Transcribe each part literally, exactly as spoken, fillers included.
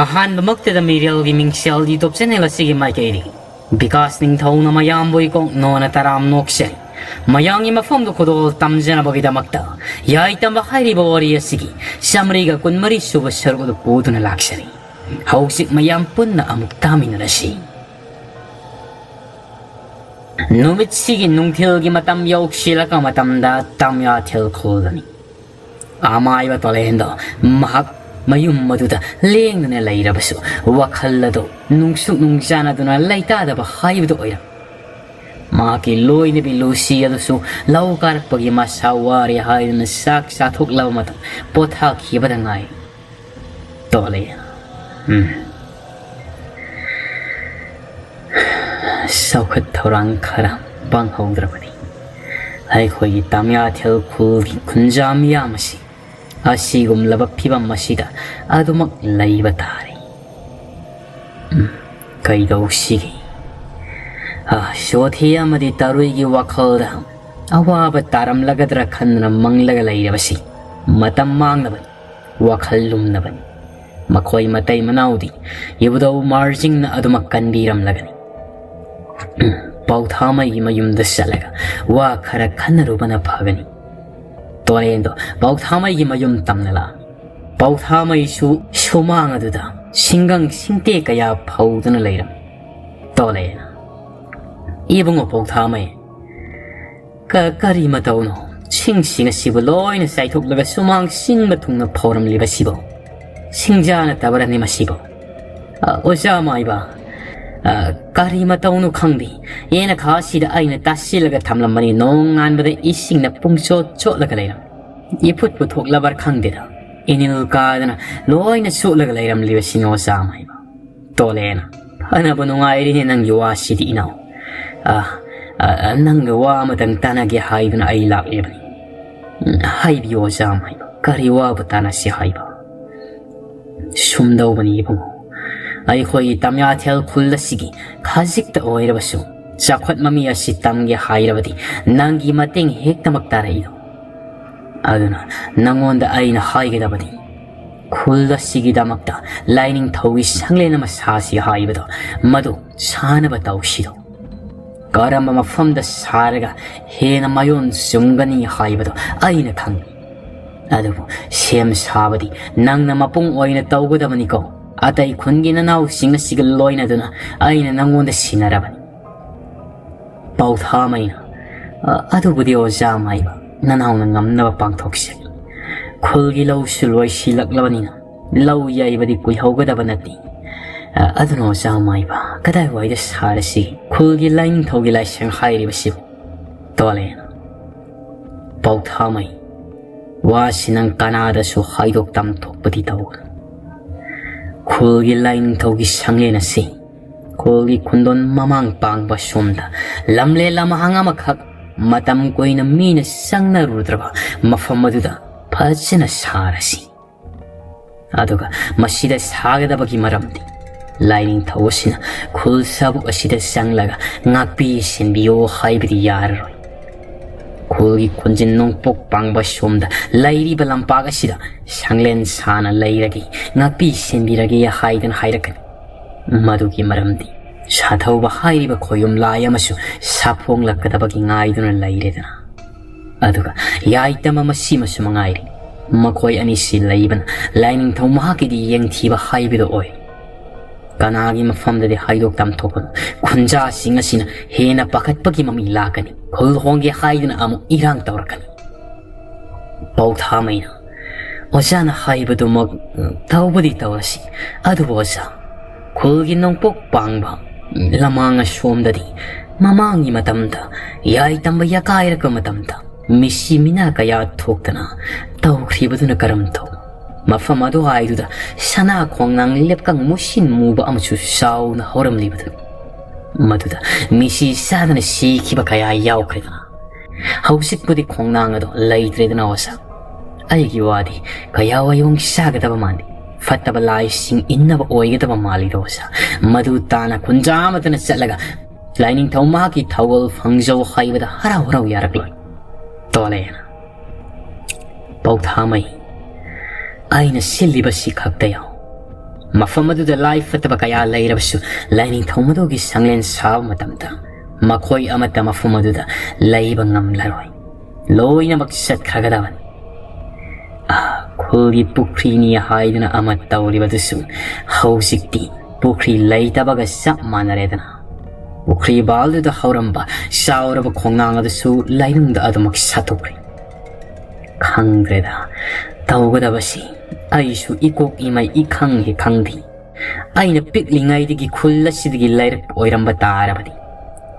ꯑꯍꯥꯟꯕꯃꯛꯇꯗ ꯃꯤꯔꯦꯜꯒꯤ ꯃꯤꯡꯁꯦꯜ YouTube channel ꯑꯁꯤꯒꯤ ꯃꯥꯏꯀꯩꯗꯒꯤ ꯕꯤꯀꯥꯁ ꯅꯤꯡꯊꯧꯅ ꯃꯌꯥꯝꯕꯨ ꯏꯀꯣꯛ ꯅꯣꯟꯅ ꯇꯔꯥꯝ ꯅꯣꯛꯆꯔꯤ꯫ ꯃꯌꯥꯝꯒꯤ ꯃꯐꯝꯗ ꯈꯨꯗꯣꯜ ꯇꯝꯖꯅꯕꯒꯤꯗꯃꯛꯇ ꯌꯥꯏꯇꯝꯕ ꯍꯥꯏꯔꯤꯕ ꯋꯥꯔꯤ ꯑꯁꯤꯒꯤ ꯆꯥꯃꯔꯤꯒ ꯀꯨꯟꯃꯔꯤ ꯁꯨꯕ ꯁꯔꯨꯛ ꯑꯗꯨ ꯄꯨꯗꯨꯅ ꯂꯥꯛꯆꯔꯤ꯫ ꯍꯧꯖꯤꯛ ꯃꯌꯥꯝ ꯄꯨꯟꯅ ꯑꯃꯨꯛ ꯇꯥꯃꯤꯟꯅꯔꯁꯤ꯫ ꯅꯨꯃꯤꯠꯁꯤꯒꯤ ꯅꯨꯡꯊꯤꯜꯒꯤ ꯃꯇꯝ ꯌꯧꯁꯤꯜꯂꯛꯄ ꯃꯇꯝꯗ ꯇꯝꯌꯥꯊꯦꯜ ꯈꯨꯜꯗꯅꯤ꯫ ꯑꯃꯥꯏꯕ ꯇꯣꯂꯦꯟꯗꯣ ꯃꯍꯥꯛ ꯃꯌꯨꯝ ꯑꯗꯨꯗ ꯂꯦꯡꯗꯅ ꯂꯩꯔꯕꯁꯨ, ꯋꯥꯈꯜ ꯑꯗꯨ ꯅꯨꯡꯁꯨꯛ ꯅꯨꯡꯖꯥꯅꯗꯨꯅ ꯂꯩꯇꯥꯗꯕ ꯍꯥꯏꯕꯗꯨ ꯑꯣꯏꯔꯝꯃꯤ꯫ ꯃꯍꯥꯛꯀꯤ ꯂꯣꯏꯅꯕꯤ ꯂꯨꯁꯤ ꯑꯗꯨꯁꯨ ꯂꯧ ꯀꯥꯔꯛꯄꯒꯤ ꯃꯁꯥ ꯋꯥꯔꯦ ꯍꯥꯏꯗꯨꯅ ꯆꯥꯛ ꯆꯥꯊꯣꯛꯂꯕ ꯃꯇꯨꯡ ꯄꯣꯊꯥꯈꯤꯕꯗ ꯉꯥꯏꯔꯤ꯫ ꯇꯣꯂꯦ꯫ ꯎꯝ꯫ ꯆꯥꯎꯈꯠ ꯊꯧꯔꯥꯡ ꯈꯔ ꯄꯥꯡꯍꯧꯗ꯭ꯔꯕꯗꯤ ꯑꯩꯈꯣꯏꯒꯤ ꯇꯥꯃꯤꯌꯥꯊꯦꯜ ꯈꯨꯜꯒꯤ ꯈꯨꯟꯖꯥ ꯃꯤꯌꯥꯝ ꯑꯁꯤ ꯑꯁꯤꯒꯨꯝꯂꯕ ꯐꯤꯕꯝ ꯑꯁꯤꯗ ꯑꯗꯨꯃꯛ ꯂꯩꯕ ꯇꯥꯔꯦ꯫ ꯎꯝ, ꯀꯩꯗꯧꯁꯤꯒꯦ? ꯑ, ꯁꯣꯊꯤ ꯑꯃꯗꯤ ꯇꯔꯨꯏꯒꯤ ꯋꯥꯈꯜꯗ ꯑꯋꯥꯕ ꯇꯥꯔꯝꯂꯒꯗ꯭ꯔꯥ ꯈꯟꯗꯨꯅ ꯃꯪꯂꯒ ꯂꯩꯔꯕꯁꯤ ꯃꯇꯝ ꯃꯥꯡꯅꯕꯅꯤ, ꯋꯥꯈꯜ ꯂꯨꯝꯅꯕꯅꯤ꯫ ꯃꯈꯣꯏ ꯃꯇꯩ ꯃꯅꯥꯎꯗꯤ ꯏꯕꯨꯙꯧ ꯃꯥꯔꯖꯤꯡꯅ ꯑꯗꯨꯃꯛ ꯀꯟꯕꯤꯔꯝꯂꯒꯅꯤ꯫ ꯎꯝ, ꯄꯥꯎꯊꯥꯃꯩꯒꯤ ꯃꯌꯨꯝꯗ ꯆꯠꯂꯒ ꯋꯥ ꯈꯔ ꯈꯟꯅꯔꯨꯕꯅ ꯐꯒꯅꯤ꯫ ꯇꯣꯔꯦꯟꯗꯣ ꯄꯥꯎꯊꯥꯃꯩꯒꯤ ꯃꯌꯨꯝ ꯇꯝꯅ ꯂꯥꯛꯑꯝꯃꯤ꯫ ꯄꯥꯎꯊꯥꯃꯩꯁꯨ ꯁꯨꯃꯥꯡ ꯑꯗꯨꯗ ꯁꯤꯡꯒꯪ ꯁꯤꯡꯇꯦ ꯀꯌꯥ ꯐꯧꯗꯨꯅ ꯂꯩꯔꯝꯃꯤ꯫ ꯇꯣꯂꯦꯅ, "ꯏꯕꯨꯡꯉꯣ ꯄꯥꯎꯊꯥꯃꯩ, ꯀ-, ꯀꯔꯤ ꯃꯇꯧꯅꯣ? ꯁꯤꯡꯁꯤꯡ ꯑꯁꯤꯕꯨ ꯂꯣꯏꯅ ꯆꯥꯏꯊꯣꯛꯂꯒ ꯁꯨꯃꯥꯡ ꯁꯤꯟꯕ ꯊꯨꯡꯅ ꯐꯧꯔꯝꯂꯤꯕꯁꯤꯕꯣ? ꯁꯤꯡꯖꯥ ꯅꯠꯇꯕꯔꯅꯤ ꯃꯁꯤꯕꯣ?" "ꯑ, ꯑꯣꯖꯥ ꯃꯥꯏꯕ, ꯑ, ꯀꯔꯤ ꯃꯇꯧꯅꯣ ꯈꯪꯗꯦ꯫ ꯌꯦꯅꯈꯥ ꯑꯁꯤꯗ ꯑꯩꯅ ꯇꯥꯁꯤꯜꯂꯒ ꯊꯝꯂꯝꯕꯅꯤ, ꯅꯣꯡ ꯉꯥꯟꯕꯗ ꯏꯁꯤꯡꯅ ꯄꯨꯡꯆꯣꯠ ꯆꯣꯠꯂꯒ ꯂꯩꯔꯝꯃꯤ꯫ ꯏꯐꯨꯠ ꯄꯨꯊꯣꯛꯂꯕ꯭ꯔꯥ ꯈꯪꯗꯦꯗ, ꯏꯅꯤꯜ ꯀꯥꯗꯅ ꯂꯣꯏꯅ ꯆꯣꯠꯂꯒ ꯂꯩꯔꯝꯂꯤꯕꯁꯤꯅꯤ ꯑꯣꯖꯥ ꯃꯥꯏꯕ꯫" ꯇꯣꯂꯦꯅ, "ꯐꯅꯕ ꯅꯨꯡꯉꯥꯏꯔꯤꯅꯦ ꯅꯪꯒꯤ ꯋꯥꯁꯤꯗꯤ ꯏꯅꯥꯎ꯫ ꯑ, ꯑ, ꯑ, ꯅꯪꯒ ꯋꯥ ꯑꯃꯇꯪ ꯇꯥꯟꯅꯒꯦ ꯍꯥꯏꯗꯨꯅ ꯑꯩ ꯂꯥꯛꯂꯤꯕꯅꯤ꯫" "ꯎꯝ, ꯍꯥꯏꯕꯤꯌꯨ ꯑꯣꯖꯥ ꯃꯥꯏꯕ, ꯀꯔꯤ ꯋꯥꯕꯨ ꯇꯥꯟꯅꯁꯤ ꯍꯥꯏꯕ?" "ꯁꯨꯝꯗꯧꯕꯅꯤ ꯏꯕꯨꯡꯉꯣ, ꯑꯩꯈꯣꯏꯒꯤ ꯇꯥꯃꯤꯌꯥꯊꯦꯜ ꯈꯨꯜ ꯑꯁꯤꯒꯤ ꯈꯖꯤꯛꯇ ꯑꯣꯏꯔꯕꯁꯨ ꯆꯥꯎꯈꯠ ꯃꯃꯤ ꯑꯁꯤ ꯇꯝꯒꯦ ꯍꯥꯏꯔꯕꯗꯤ ꯅꯪꯒꯤ ꯃꯇꯦꯡ ꯍꯦꯛꯇꯃꯛ ꯇꯥꯔꯛꯏꯗꯣ꯫ ꯑꯗꯨꯅ ꯅꯪꯉꯣꯟꯗ ꯑꯩꯅ ꯍꯥꯏꯒꯗꯕꯗꯤ, ꯈꯨꯜ ꯑꯁꯤꯒꯤꯗꯃꯛꯇ ꯂꯥꯏꯅꯤꯡꯊꯧꯒꯤ ꯁꯪꯂꯦꯟ ꯑꯃ ꯁꯥꯁꯤ ꯍꯥꯏꯕꯗꯣ, ꯃꯗꯨ ꯁꯥꯅꯕ ꯇꯧꯁꯤꯗꯣ꯫ ꯀꯔꯝꯕ ꯃꯐꯝꯗ ꯁꯥꯔꯒ ꯍꯦꯟꯅ ꯃꯌꯣꯟ ꯆꯨꯝꯒꯅꯤ ꯍꯥꯏꯕꯗꯣ ꯑꯩꯅ ꯈꯪꯏ꯫ ꯑꯗꯨꯕꯨ ꯁꯦꯝ ꯁꯥꯕꯗꯤ ꯅꯪꯅ ꯃꯄꯨꯡ ꯑꯣꯏꯅ ꯇꯧꯒꯗꯕꯅꯤꯀꯣ꯫ ꯑꯇꯩ ꯈꯨꯟꯒꯤ ꯅꯅꯥꯎꯁꯤꯡ ꯑꯁꯤꯒ ꯂꯣꯏꯅꯗꯨꯅ ꯑꯩꯅ ꯅꯪꯉꯣꯟꯗ ꯁꯤꯟꯅꯔꯕꯅꯤ꯫ ꯄꯥꯎꯊꯥꯃꯩꯅ, "ꯑ, ꯑꯗꯨꯕꯨꯗꯤ ꯑꯣꯖꯥ ꯃꯥꯏꯕ, ꯅꯅꯥꯎꯅ ꯉꯝꯅꯕ ꯄꯥꯡꯊꯣꯛꯆꯒꯦ꯫ ꯈꯨꯜꯒꯤ ꯂꯧꯁꯨ ꯂꯣꯏꯁꯤꯜꯂꯛꯂꯕꯅꯤꯅ ꯂꯧ ꯌꯩꯕꯗꯤ ꯀꯨꯏꯍꯧꯒꯗꯕ ꯅꯠꯇꯦ꯫ ꯑ, ꯑꯗꯨꯅ ꯑꯣꯖꯥ ꯃꯥꯏꯕ, ꯀꯗꯥꯏꯋꯥꯏꯗ ꯁꯥꯔꯁꯤ ꯈꯨꯜꯒꯤ ꯂꯥꯏꯅꯤꯡꯊꯧꯒꯤ ꯂꯥꯏꯁꯪ ꯍꯥꯏꯔꯤꯕꯁꯤꯕꯨ?" ꯇꯣꯂꯦꯅ ꯄꯥꯎꯊꯥꯃꯩ, ꯋꯥꯁꯤ ꯅꯪ ꯀꯅꯥꯗꯁꯨ ꯍꯥꯏꯗꯣꯛ ꯇꯝꯊꯣꯛꯄꯗꯤ ꯇꯧꯒꯅꯨ꯫ ꯈꯨꯜꯒꯤ ꯂꯥꯏꯅꯤꯡꯊꯧꯒꯤ ꯁꯪꯂꯦꯟ ꯑꯁꯤ ꯈꯨꯜꯒꯤ ꯈꯨꯟꯗꯣꯟ ꯃꯃꯥꯡ ꯄꯥꯡꯕ ꯁꯣꯝꯗ ꯂꯝꯂꯦꯟ ꯂꯝꯍꯥꯡ ꯑꯃꯈꯛ ꯃꯇꯝ ꯀꯨꯏꯅ ꯃꯤꯅ ꯆꯪꯅꯔꯨꯗ꯭ꯔꯕ ꯃꯐꯝ ꯑꯗꯨꯗ ꯐꯖꯅ ꯁꯥꯔꯁꯤ꯫ ꯑꯗꯨꯒ ꯃꯁꯤꯗ ꯁꯥꯒꯗꯕꯒꯤ ꯃꯔꯝꯗꯤ ꯂꯥꯏꯅꯤꯡꯊꯧ ꯑꯁꯤꯅ ꯈꯨꯜ ꯁꯥꯕꯨꯛ ꯑꯁꯤꯗ ꯆꯪꯂꯒ ꯉꯥꯛꯄꯤ ꯁꯦꯟꯕꯤꯌꯣ ꯍꯥꯏꯕꯗꯤ ꯌꯥꯔꯔꯣꯏ꯫ ꯈꯨꯜꯒꯤ ꯈꯨꯟꯖꯤꯟ ꯅꯣꯡꯄꯣꯛ ꯄꯥꯡꯕ ꯁꯣꯝꯗ ꯂꯩꯔꯤꯕ ꯂꯝꯄꯥꯛ ꯑꯁꯤꯗ ꯁꯪꯂꯦꯟ ꯁꯥꯅ ꯂꯩꯔꯒꯦ, ꯉꯥꯛꯄꯤ ꯁꯦꯟꯕꯤꯔꯒꯦ ꯍꯥꯏꯗꯅ ꯍꯥꯏꯔꯛꯀꯅꯤ꯫ ꯃꯗꯨꯒꯤ ꯃꯔꯝꯗꯤ ꯁꯥꯊꯧꯕ ꯍꯥꯏꯔꯤꯕ ꯈꯣꯌꯨꯝ ꯂꯥꯏ ꯑꯃꯁꯨ ꯁꯥꯐꯣꯡꯂꯛꯀꯗꯕꯒꯤ ꯉꯥꯏꯗꯨꯅ ꯂꯩꯔꯦꯗꯅ꯫ ꯑꯗꯨꯒ ꯌꯥꯏꯇꯝꯕ ꯃꯁꯤꯃꯁꯨ ꯃꯉꯥꯏꯔꯦ꯫ ꯃꯈꯣꯏ ꯑꯅꯤꯁꯤ ꯂꯩꯕꯅ ꯂꯥꯏꯅꯤꯡꯊꯧ ꯃꯍꯥꯛꯀꯤꯗꯤ ꯌꯦꯡꯊꯤꯕ ꯍꯥꯏꯕꯗꯨ ꯑꯣꯏ꯫ ꯀꯅꯥꯒꯤ ꯃꯐꯝꯗꯗꯤ ꯍꯥꯏꯗꯣꯛ ꯇꯝꯊꯣꯛꯀꯅꯨ꯫ ꯈꯨꯟꯖꯥꯁꯤꯡ ꯑꯁꯤꯅ ꯍꯦꯟꯅ ꯄꯥꯈꯠꯄꯒꯤ ꯃꯃꯤ ꯂꯥꯛꯀꯅꯤ꯫ ꯈꯨꯜ ꯍꯣꯡꯒꯦ ꯍꯥꯏꯗꯨꯅ ꯑꯃꯨꯛ ꯏꯔꯥꯡ ꯇꯧꯔꯛꯀꯅꯤ꯫ ꯄꯥꯎꯊꯥꯃꯩꯅ, "ꯑꯣꯖꯥꯅ ꯍꯥꯏꯕꯗꯨꯃꯛ ꯇꯧꯕꯗꯤ ꯇꯧꯔꯁꯤ꯫ ꯑꯗꯨꯕꯨ ꯑꯣꯖꯥ, ꯈꯨꯜꯒꯤ ꯅꯣꯡꯄꯣꯛ ꯄꯥꯡꯕ ꯂꯃꯥꯡ ꯑꯁꯣꯝꯗꯗꯤ ꯃꯃꯥꯡꯒꯤ ꯃꯇꯝꯗ ꯌꯥꯏꯇꯝꯕ ꯌꯥꯀꯥꯏꯔꯛꯄ ꯃꯇꯝꯗ ꯃꯤꯁꯤ ꯃꯤꯅꯥ ꯀꯌꯥ ꯊꯣꯛꯇꯅ ꯇꯧꯈ꯭ꯔꯤꯕꯗꯨꯅ ꯀꯔꯝ ꯇꯧ? ꯃꯐꯝ ꯑꯗꯨ ꯍꯥꯏꯗꯨꯗ ꯁꯅꯥ ꯈꯣꯡꯅꯥꯡ ꯂꯦꯞꯀꯪ ꯃꯨꯁꯤꯟ ꯃꯨꯕ ꯑꯃꯁꯨ ꯆꯥꯎꯅ ꯍꯧꯔꯝꯂꯤꯕꯗꯨ, ꯃꯗꯨꯗ ꯃꯤꯁꯤ ꯆꯥꯗꯅ ꯁꯤꯈꯤꯕ ꯀꯌꯥ ꯌꯥꯎꯈ꯭ꯔꯦꯗꯅ꯫ ꯍꯧꯖꯤꯛꯄꯨꯗꯤ ꯈꯣꯡꯅꯥꯡ ꯑꯗꯣ ꯂꯩꯇ꯭ꯔꯦꯗꯅ ꯑꯣꯖꯥ꯫ ꯑꯩꯒꯤ ꯋꯥꯗꯤ ꯀꯌꯥ ꯋꯥꯌꯣꯡ ꯆꯥꯒꯗꯕ ꯃꯥꯟꯗꯦ꯫ ꯐꯠꯇꯕ ꯂꯥꯏꯁꯤꯡ ꯏꯟꯅꯕ ꯑꯣꯏꯒꯗꯕ ꯃꯥꯜꯂꯤꯗ ꯑꯣꯖꯥ꯫ ꯃꯗꯨ ꯇꯥꯅ ꯈꯨꯟꯖꯥ ꯑꯃꯠꯇꯅ ꯆꯠꯂꯒ ꯂꯥꯏꯅꯤꯡꯊꯧ ꯃꯍꯥꯛꯀꯤ ꯊꯧꯒꯜ ꯐꯪꯖꯧ ꯍꯥꯏꯕꯗ ꯍꯔꯥꯎ ꯍꯔꯥꯎ ꯌꯥꯔꯛꯂꯣꯏ꯫ ꯇꯣꯂꯦꯅ ꯄꯥꯎꯊꯥꯃꯩ, ꯑꯩꯅ ꯁꯤꯜꯂꯤꯕꯁꯤ ꯈꯛꯇ ꯌꯥꯎ꯫ ꯃꯐꯝ ꯑꯗꯨꯗ ꯂꯥꯏ ꯐꯠꯇꯕ ꯀꯌꯥ ꯂꯩꯔꯕꯁꯨ, ꯂꯥꯏꯅꯤꯡꯊꯧ ꯃꯗꯨꯒꯤ ꯁꯪꯂꯦꯟ ꯁꯥꯕ ꯃꯇꯝꯗ ꯃꯈꯣꯏ ꯑꯃꯠꯇ ꯃꯐꯝ ꯑꯗꯨꯗ ꯂꯩꯕ ꯉꯝꯂꯔꯣꯏ꯫ ꯂꯣꯏꯅꯃꯛ ꯆꯠꯈ꯭ꯔꯒꯗꯕꯅꯤ꯫ ꯑꯥ, ꯈꯨꯜꯒꯤ ꯄꯨꯈ꯭ꯔꯤꯅꯤ ꯍꯥꯏꯗꯨꯅ ꯑꯃ ꯇꯧꯔꯤꯕꯗꯨꯁꯨ ꯍꯧꯖꯤꯛꯇꯤ ꯄꯨꯈ꯭ꯔꯤ ꯂꯩꯇꯕꯒ ꯆꯞ ꯃꯥꯟꯅꯔꯦꯗꯅ꯫ ꯄꯨꯈ꯭ꯔꯤ ꯕꯥꯜꯗꯨꯗ ꯍꯧꯔꯝꯕ ꯆꯥꯎꯔꯕ ꯈꯣꯡꯅꯥꯡ ꯑꯗꯨꯁꯨ ꯂꯩꯅꯨꯡꯗ ꯑꯗꯨꯃꯛ ꯁꯥꯠꯇꯣꯛꯈ꯭ꯔꯦ꯫ ꯈꯪꯗ꯭ꯔꯦꯗ, ꯇꯧꯒꯗꯕꯁꯤ꯫ ꯑꯩꯁꯨ ꯏꯀꯣꯛ ꯏꯃꯩ ꯏꯈꯪ ꯍꯦꯛ ꯈꯪꯗꯦ꯫ ꯑꯩꯅ ꯄꯤꯛꯂꯤꯉꯩꯗꯒꯤ ꯈꯨꯜ ꯑꯁꯤꯗꯒꯤ ꯂꯩꯔꯛꯄ ꯑꯣꯏꯔꯝꯕ ꯇꯥꯔꯕꯗꯤ,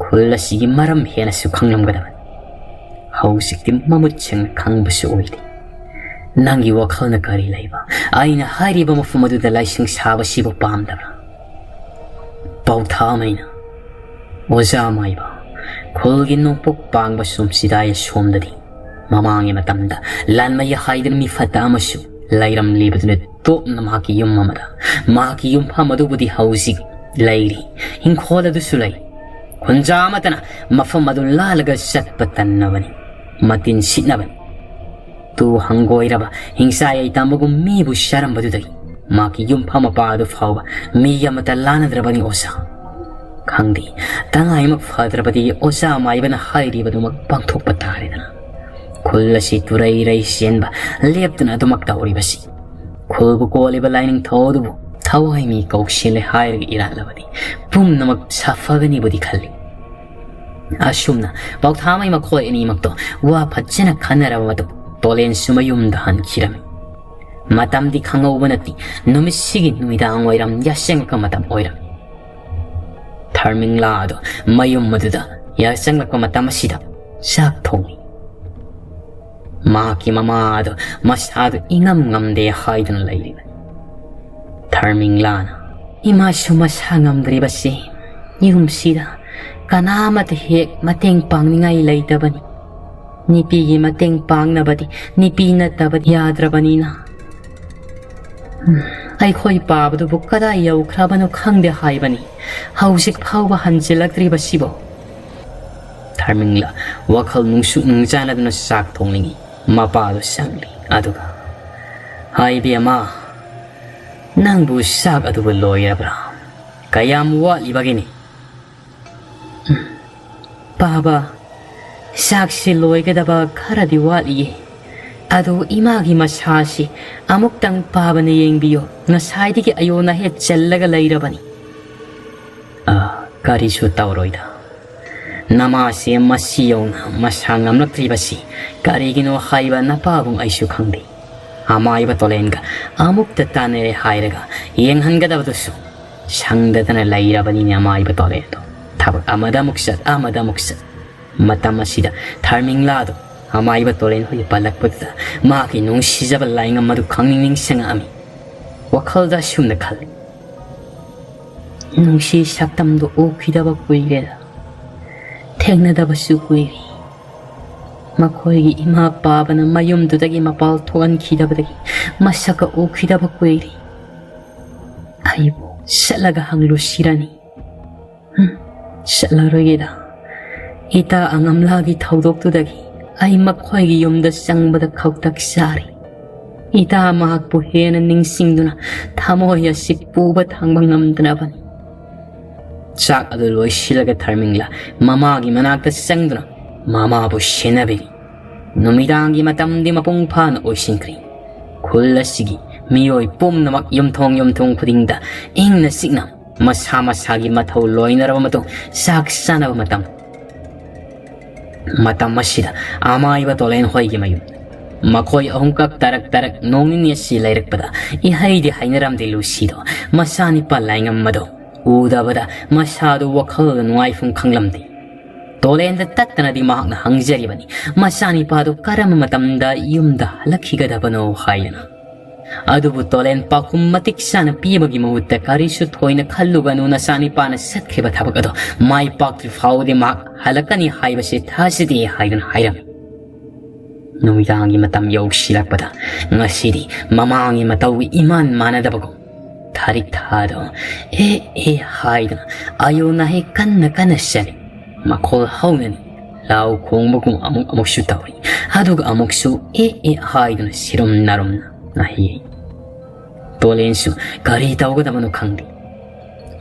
ꯈꯨꯜ ꯑꯁꯤꯒꯤ ꯃꯔꯝ ꯍꯦꯟꯅꯁꯨ ꯈꯪꯂꯝꯒꯗꯕꯅꯤ꯫ ꯍꯧꯖꯤꯛꯇꯤ ꯃꯃꯨꯠ ꯁꯦꯡꯅ ꯈꯪꯕꯁꯨ ꯑꯣꯏꯗꯦ꯫ ꯅꯪꯒꯤ ꯋꯥꯈꯜꯅ ꯀꯔꯤ ꯂꯩꯕ? ꯑꯩꯅ ꯍꯥꯏꯔꯤꯕ ꯃꯐꯝ ꯑꯗꯨꯗ ꯂꯥꯏꯁꯪ ꯁꯥꯕꯁꯤꯕꯨ ꯄꯥꯝꯗꯕ꯭ꯔꯥ? ꯄꯥꯎꯊꯥꯃꯩꯅ, ꯑꯣꯖꯥ ꯃꯥꯏꯕ, ꯈꯨꯜꯒꯤ ꯅꯣꯡꯄꯣꯛ ꯄꯥꯡꯕ ꯁꯨꯝꯁꯤꯗꯥꯏ ꯁꯣꯝꯗꯗꯤ ꯃꯃꯥꯡꯒꯤ ꯃꯇꯝꯗ ꯂꯥꯟꯃꯩ ꯍꯥꯏꯗꯨꯅ ꯃꯤ ꯐꯠꯇ ꯑꯃꯁꯨ ꯂꯩꯔꯝꯂꯤꯕꯗꯨꯅ ꯇꯣꯞꯅ ꯃꯍꯥꯛꯀꯤ ꯌꯨꯝ ꯑꯃꯗ, ꯃꯍꯥꯛꯀꯤ ꯌꯨꯝꯐꯝ ꯑꯗꯨꯕꯨꯗꯤ ꯍꯧꯖꯤꯛ ꯂꯩꯔꯤ꯫ ꯏꯪꯈꯣꯜ ꯑꯗꯨꯁꯨ ꯂꯩ꯫ ꯈꯨꯟꯖꯥ ꯑꯃꯠꯇꯅ ꯃꯐꯝ ꯑꯗꯨ ꯂꯥꯜꯂꯒ ꯆꯠꯄ ꯇꯟꯅꯕꯅꯤ, ꯃꯇꯤꯟ ꯁꯤꯠꯅꯕꯅꯤ꯫ ꯇꯨ ꯍꯪꯒꯣꯏꯔꯕ ꯍꯤꯡꯁꯥ ꯌꯥꯏꯇꯥꯝꯕꯒꯨꯝ ꯃꯤꯕꯨ ꯆꯥꯔꯝꯕꯗꯨꯗꯒꯤ ꯃꯍꯥꯛꯀꯤ ꯌꯨꯝꯐꯝ ꯃꯄꯥ ꯑꯗꯨ ꯐꯥꯎꯕ ꯃꯤ ꯑꯃꯠꯇ ꯂꯥꯟꯅꯗ꯭ꯔꯕꯅꯤ ꯑꯣꯖꯥ꯫ ꯈꯪꯗꯦ, ꯇꯉꯥꯏꯃꯛ ꯐꯗ꯭ꯔꯕꯗꯤ ꯑꯣꯖꯥ ꯃꯥꯏꯕꯅ ꯍꯥꯏꯔꯤꯕꯗꯨꯃꯛ ꯄꯥꯡꯊꯣꯛꯄ ꯇꯥꯔꯦꯗꯅ꯫ ꯈꯨꯜ ꯑꯁꯤ ꯇꯨꯔꯩ ꯔꯩ ꯆꯦꯟꯕ ꯂꯦꯞꯇꯅ ꯑꯗꯨꯃꯛ ꯇꯧꯔꯤꯕꯁꯤ, ꯈꯨꯜꯕꯨ ꯀꯣꯜꯂꯤꯕ ꯂꯥꯏꯅꯤꯡꯊꯧ ꯑꯗꯨꯕꯨ ꯊꯋꯥꯏ ꯃꯤ ꯀꯧꯁꯤꯜꯂꯦ ꯍꯥꯏꯔꯒ ꯏꯔꯥꯠꯂꯕꯗꯤ ꯄꯨꯝꯅꯃꯛ ꯁꯥꯐꯒꯅꯤꯕꯨꯗꯤ ꯈꯜꯂꯤ꯫ ꯑꯁꯨꯝꯅ ꯄꯥꯎꯊꯥꯃꯩ ꯃꯈꯣꯏ ꯑꯅꯤꯃꯛꯇꯣ ꯋꯥ ꯐꯖꯅ ꯈꯟꯅꯔꯕ ꯃꯇꯨꯡ ꯇꯣꯂꯦꯟꯁꯨ ꯃꯌꯨꯝꯗ ꯍꯟꯈꯤꯔꯝꯃꯤ꯫ ꯃꯇꯝꯗꯤ ꯈꯪꯍꯧꯕ ꯅꯠꯇꯦ, ꯅꯨꯃꯤꯠꯁꯤꯒꯤ ꯅꯨꯃꯤꯗꯥꯡ ꯋꯥꯏꯔꯝ ꯌꯥꯆꯪꯉꯛꯄ ꯃꯇꯝ ꯑꯣꯏꯔꯝꯃꯤ꯫ ꯊꯔꯃꯤꯡꯂꯥ ꯑꯗꯨ ꯃꯌꯨꯝ ꯑꯗꯨꯗ ꯌꯥꯆꯪꯂꯛꯄ ꯃꯇꯝ ꯑꯁꯤꯗ ꯆꯥꯛ ꯊꯣꯡꯂꯤ꯫ ꯃꯍꯥꯛꯀꯤ ꯃꯃꯥ ꯑꯗꯨ ꯃꯁꯥꯗꯨ ꯏꯉꯝ ꯉꯝꯗꯦ ꯍꯥꯏꯗꯨꯅ ꯂꯩꯔꯤꯕꯅꯤ꯫ ꯊꯔꯃꯤꯡꯂꯥꯅ, "ꯏꯃꯥꯁꯨ ꯃꯁꯥ ꯉꯝꯗ꯭ꯔꯤꯕꯁꯤ ꯌꯨꯝꯁꯤꯗ ꯀꯅꯥꯃꯠꯇ ꯍꯦꯛ ꯃꯇꯦꯡ ꯄꯥꯡꯅꯤꯡꯉꯥꯏ ꯂꯩꯇꯕꯅꯤ꯫ ꯅꯨꯄꯤꯒꯤ ꯃꯇꯦꯡ ꯄꯥꯡꯅꯕꯗꯤ ꯅꯨꯄꯤ ꯅꯠꯇꯕꯗꯤ ꯌꯥꯗ꯭ꯔꯕꯅꯤꯅ꯫ ꯎꯝ, ꯑꯩꯈꯣꯏ ꯄꯥꯕꯗꯨꯕꯨ ꯀꯗꯥꯏ ꯌꯧꯈ꯭ꯔꯕꯅꯣ ꯈꯪꯗꯦ ꯍꯥꯏꯕꯅꯤ꯫ ꯍꯧꯖꯤꯛ ꯐꯥꯎꯕ ꯍꯟꯖꯤꯜꯂꯛꯇ꯭ꯔꯤꯕꯁꯤꯕꯣ?" ꯊꯔꯃꯤꯡꯂꯥ ꯋꯥꯈꯜ ꯅꯨꯡꯁꯨ ꯅꯨꯡꯖꯥꯅꯗꯨꯅ ꯆꯥꯛ ꯊꯣꯡꯂꯤꯉꯩ ꯃꯄꯥꯗꯨ ꯆꯪꯂꯤ꯫ ꯑꯗꯨꯒ, ꯍꯥꯏ ꯏꯕꯦꯝꯃ, ꯅꯪꯕꯨ ꯆꯥꯛ ꯑꯗꯨꯕꯨ ꯂꯣꯏꯔꯕ꯭ꯔꯥ? ꯀꯌꯥꯝ ꯋꯥꯠꯂꯤꯕꯒꯤꯅꯤ? ꯎꯝ, ꯄꯥꯕ, ꯆꯥꯛꯁꯤ ꯂꯣꯏꯒꯗꯕ ꯈꯔꯗꯤ ꯋꯥꯠꯂꯤꯌꯦ꯫ ꯑꯗꯨ ꯏꯃꯥꯒꯤ ꯃꯁꯥꯁꯤ ꯑꯃꯨꯛꯇꯪ ꯄꯥꯕꯅ ꯌꯦꯡꯕꯤꯌꯨ꯫ ꯉꯁꯥꯏꯗꯒꯤ ꯑꯌꯣꯟ ꯑꯍꯦꯠ ꯆꯜꯂꯒ ꯂꯩꯔꯕꯅꯤ꯫ ꯑ, ꯀꯔꯤꯁꯨ ꯇꯧꯔꯣꯏꯗ꯫ ꯅꯃꯥꯁꯦ ꯃꯁꯤ ꯌꯧꯅ ꯃꯁꯥ ꯉꯝꯂꯛꯇ꯭ꯔꯤꯕꯁꯤ ꯀꯔꯤꯒꯤꯅꯣ ꯍꯥꯏꯕ ꯅꯄꯥꯕꯨꯡ ꯑꯩꯁꯨ ꯈꯪꯗꯦ꯫ ꯑꯃꯥꯏꯕ ꯇꯣꯂꯦꯟꯒ ꯑꯃꯨꯛꯇ ꯇꯥꯟꯅꯔꯦ ꯍꯥꯏꯔꯒ ꯌꯦꯡꯍꯟꯒꯗꯕꯗꯨꯁꯨ ꯁꯪꯗꯗꯅ ꯂꯩꯔꯕꯅꯤꯅꯦ ꯑꯃꯥꯏꯕ ꯇꯣꯂꯦꯟꯗꯣ꯫ ꯊꯕꯛ ꯑꯃꯗ ꯑꯃꯨꯛ ꯆꯠ, ꯑꯃꯗ ꯑꯃꯨꯛ ꯆꯠ꯫ ꯃꯇꯝ ꯑꯁꯤꯗ ꯊꯔꯃꯤꯡꯂꯥꯗꯣ ꯑꯃꯥꯏꯕ ꯇꯣꯂꯦꯟ ꯍꯣꯏ ꯄꯜꯂꯛꯄꯗꯨꯗ ꯃꯍꯥꯛꯀꯤ ꯅꯨꯡꯁꯤꯖꯕ ꯂꯥꯏꯉꯝ ꯑꯗꯨ ꯈꯪꯅꯤꯡ ꯅꯤꯡꯁꯤꯡꯉꯛꯑꯝꯃꯤ꯫ ꯋꯥꯈꯜꯗ ꯑꯁꯨꯝꯅ ꯈꯜꯂꯤ, "ꯅꯨꯡꯁꯤ ꯁꯛꯇꯝꯗꯣ ꯎꯈꯤꯗꯕ ꯀꯨꯏꯔꯦꯗ, ꯊꯦꯡꯅꯗꯕꯁꯨ ꯀꯨꯏꯔꯦ꯫ ꯃꯈꯣꯏꯒꯤ ꯏꯃꯥ ꯄꯥꯕꯅ ꯃꯌꯨꯝꯗꯨꯗꯒꯤ ꯃꯄꯥꯜ ꯊꯣꯛꯍꯟꯈꯤꯗꯕꯗꯒꯤ ꯃꯁꯛꯀ ꯎꯈꯤꯗꯕ ꯀꯨꯏꯔꯦ꯫ ꯑꯩꯕꯨ ꯆꯠꯂꯒ ꯍꯪꯂꯨꯁꯤꯔꯅꯤ?" ꯍꯨꯝ, ꯆꯠꯂꯔꯣꯏꯒꯦꯗ꯫ ꯏꯇꯥ ꯑꯉꯝꯂꯥꯒꯤ ꯊꯧꯗꯣꯛꯇꯨꯗꯒꯤ ꯑꯩ ꯃꯈꯣꯏꯒꯤ ꯌꯨꯝꯗ ꯆꯪꯕꯗ ꯈꯧꯇꯛ ꯆꯥꯔꯤ꯫ ꯏꯇꯥ ꯃꯍꯥꯛꯄꯨ ꯍꯦꯟꯅ ꯅꯤꯡꯁꯤꯡꯗꯨꯅ ꯊꯃꯣꯏ ꯑꯁꯤ ꯄꯨꯕ ꯊꯥꯡꯕ ꯉꯝꯗ꯭ꯔꯕꯅꯤ꯫ ꯆꯥꯛ ꯑꯗꯨ ꯂꯣꯏꯁꯤꯜꯂꯒ ꯊꯔꯃꯤꯡꯂꯥ ꯃꯃꯥꯒꯤ ꯃꯅꯥꯛꯇ ꯆꯪꯗꯨꯅ ꯃꯃꯥꯕꯨ ꯁꯦꯟꯅꯕꯤꯔꯤ꯫ ꯅꯨꯃꯤꯗꯥꯡꯒꯤ ꯃꯇꯝꯗꯤ ꯃꯄꯨꯡ ꯐꯥꯅ ꯑꯣꯏꯁꯤꯟꯈ꯭ꯔꯦ꯫ ꯈꯨꯜ ꯑꯁꯤꯒꯤ ꯃꯤꯑꯣꯏ ꯄꯨꯝꯅꯃꯛ ꯌꯨꯝꯊꯣꯡ ꯌꯨꯝꯊꯣꯡ ꯈꯨꯗꯤꯡꯗ ꯏꯪꯅ ꯆꯤꯛꯅ ꯃꯁꯥ ꯃꯁꯥꯒꯤ ꯃꯊꯧ ꯂꯣꯏꯅꯔꯕ ꯃꯇꯨꯡ ꯆꯥꯛ ꯆꯥꯅꯕ ꯃꯇꯝ꯫ ꯃꯇꯝ ꯑꯁꯤꯗ ꯑꯃꯥꯏꯕ ꯇꯣꯂꯦꯟ ꯍꯣꯏꯒꯤ ꯃꯌꯨꯝ꯫ ꯃꯈꯣꯏ ꯑꯍꯨꯝꯈꯛ ꯇꯔꯛ ꯇꯔꯛ ꯅꯣꯡ ꯅꯤꯅꯤ ꯑꯁꯤ ꯂꯩꯔꯛꯄꯗ ꯏꯍꯩꯗꯤ ꯍꯩꯅꯔꯝꯗꯦ ꯂꯨꯁꯤꯗꯣ꯫ ꯃꯆꯥꯅꯤꯄꯥ ꯂꯥꯏꯉꯝ ꯑꯗꯣ ꯎꯗꯕꯗ ꯃꯁꯥꯗꯨ ꯋꯥꯈꯜꯗ ꯅꯨꯡꯉꯥꯏꯐꯝ ꯈꯪꯂꯝꯗꯦ꯫ ꯇꯣꯂꯦꯟꯗ ꯇꯠꯇꯅꯗꯤ ꯃꯍꯥꯛꯅ ꯍꯪꯖꯔꯤꯕꯅꯤ, ꯃꯆꯥꯅꯤꯄꯥꯗꯨ ꯀꯔꯝꯕ ꯃꯇꯝꯗ ꯌꯨꯝꯗ ꯍꯜꯂꯛꯈꯤꯒꯗꯕꯅꯣ ꯍꯥꯏꯗꯅ꯫ ꯑꯗꯨꯕꯨ ꯇꯣꯂꯦꯟ ꯄꯥꯎꯈꯨꯝ ꯃꯇꯤꯛ ꯆꯥꯅ ꯄꯤꯕꯒꯤ ꯃꯍꯨꯠꯇ, "ꯀꯔꯤꯁꯨ ꯊꯣꯏꯅ ꯈꯜꯂꯨꯒꯅꯨ, ꯅꯆꯥꯅꯤꯄꯥꯅ ꯆꯠꯈ꯭ꯔꯤꯕ ꯊꯕꯛ ꯑꯗꯣ ꯃꯥꯏ ꯄꯥꯛꯇ꯭ꯔꯤ ꯐꯥꯎꯕꯗꯤ ꯃꯍꯥꯛ ꯍꯜꯂꯛꯀꯅꯤ ꯍꯥꯏꯕꯁꯤ ꯊꯥꯖꯗꯦ" ꯍꯥꯏꯗꯨꯅ ꯍꯥꯏꯔꯝꯃꯤ꯫ ꯅꯨꯃꯤꯗꯥꯡꯒꯤ ꯃꯇꯝ ꯌꯧꯁꯤꯜꯂꯛꯄꯗ ꯉꯁꯤꯗꯤ ꯃꯃꯥꯡꯒꯤ ꯃꯇꯧꯒ ꯏꯃꯥꯟ ꯃꯥꯟꯅꯗꯕꯒꯨꯝ ꯊꯥꯔꯤꯛ ꯊꯥꯗꯣ "ꯑꯦ ꯑꯦ" ꯍꯥꯏꯗꯨꯅ ꯑꯌꯣꯟ ꯑꯍꯦ ꯀꯟꯅ ꯀꯟꯅ ꯆꯠꯂꯤ꯫ ꯃꯈꯣꯜ ꯍꯧꯅꯅꯤ ꯂꯥꯎ ꯈꯣꯡꯕꯒꯨꯝ ꯑꯃꯨꯛ ꯑꯃꯨꯛꯁꯨ ꯇꯧꯔꯤ꯫ ꯑꯗꯨꯒ ꯑꯃꯨꯛꯁꯨ "ꯑꯦ ꯑꯦ" ꯍꯥꯏꯗꯨꯅ ꯁꯤꯔꯨꯝ ꯅꯥꯔꯨꯝꯅ ꯑꯍꯤ꯫ ꯇꯣꯂꯦꯟꯁꯨ ꯀꯔꯤ ꯇꯧꯒꯗꯕꯅꯣ ꯈꯪꯗꯦ꯫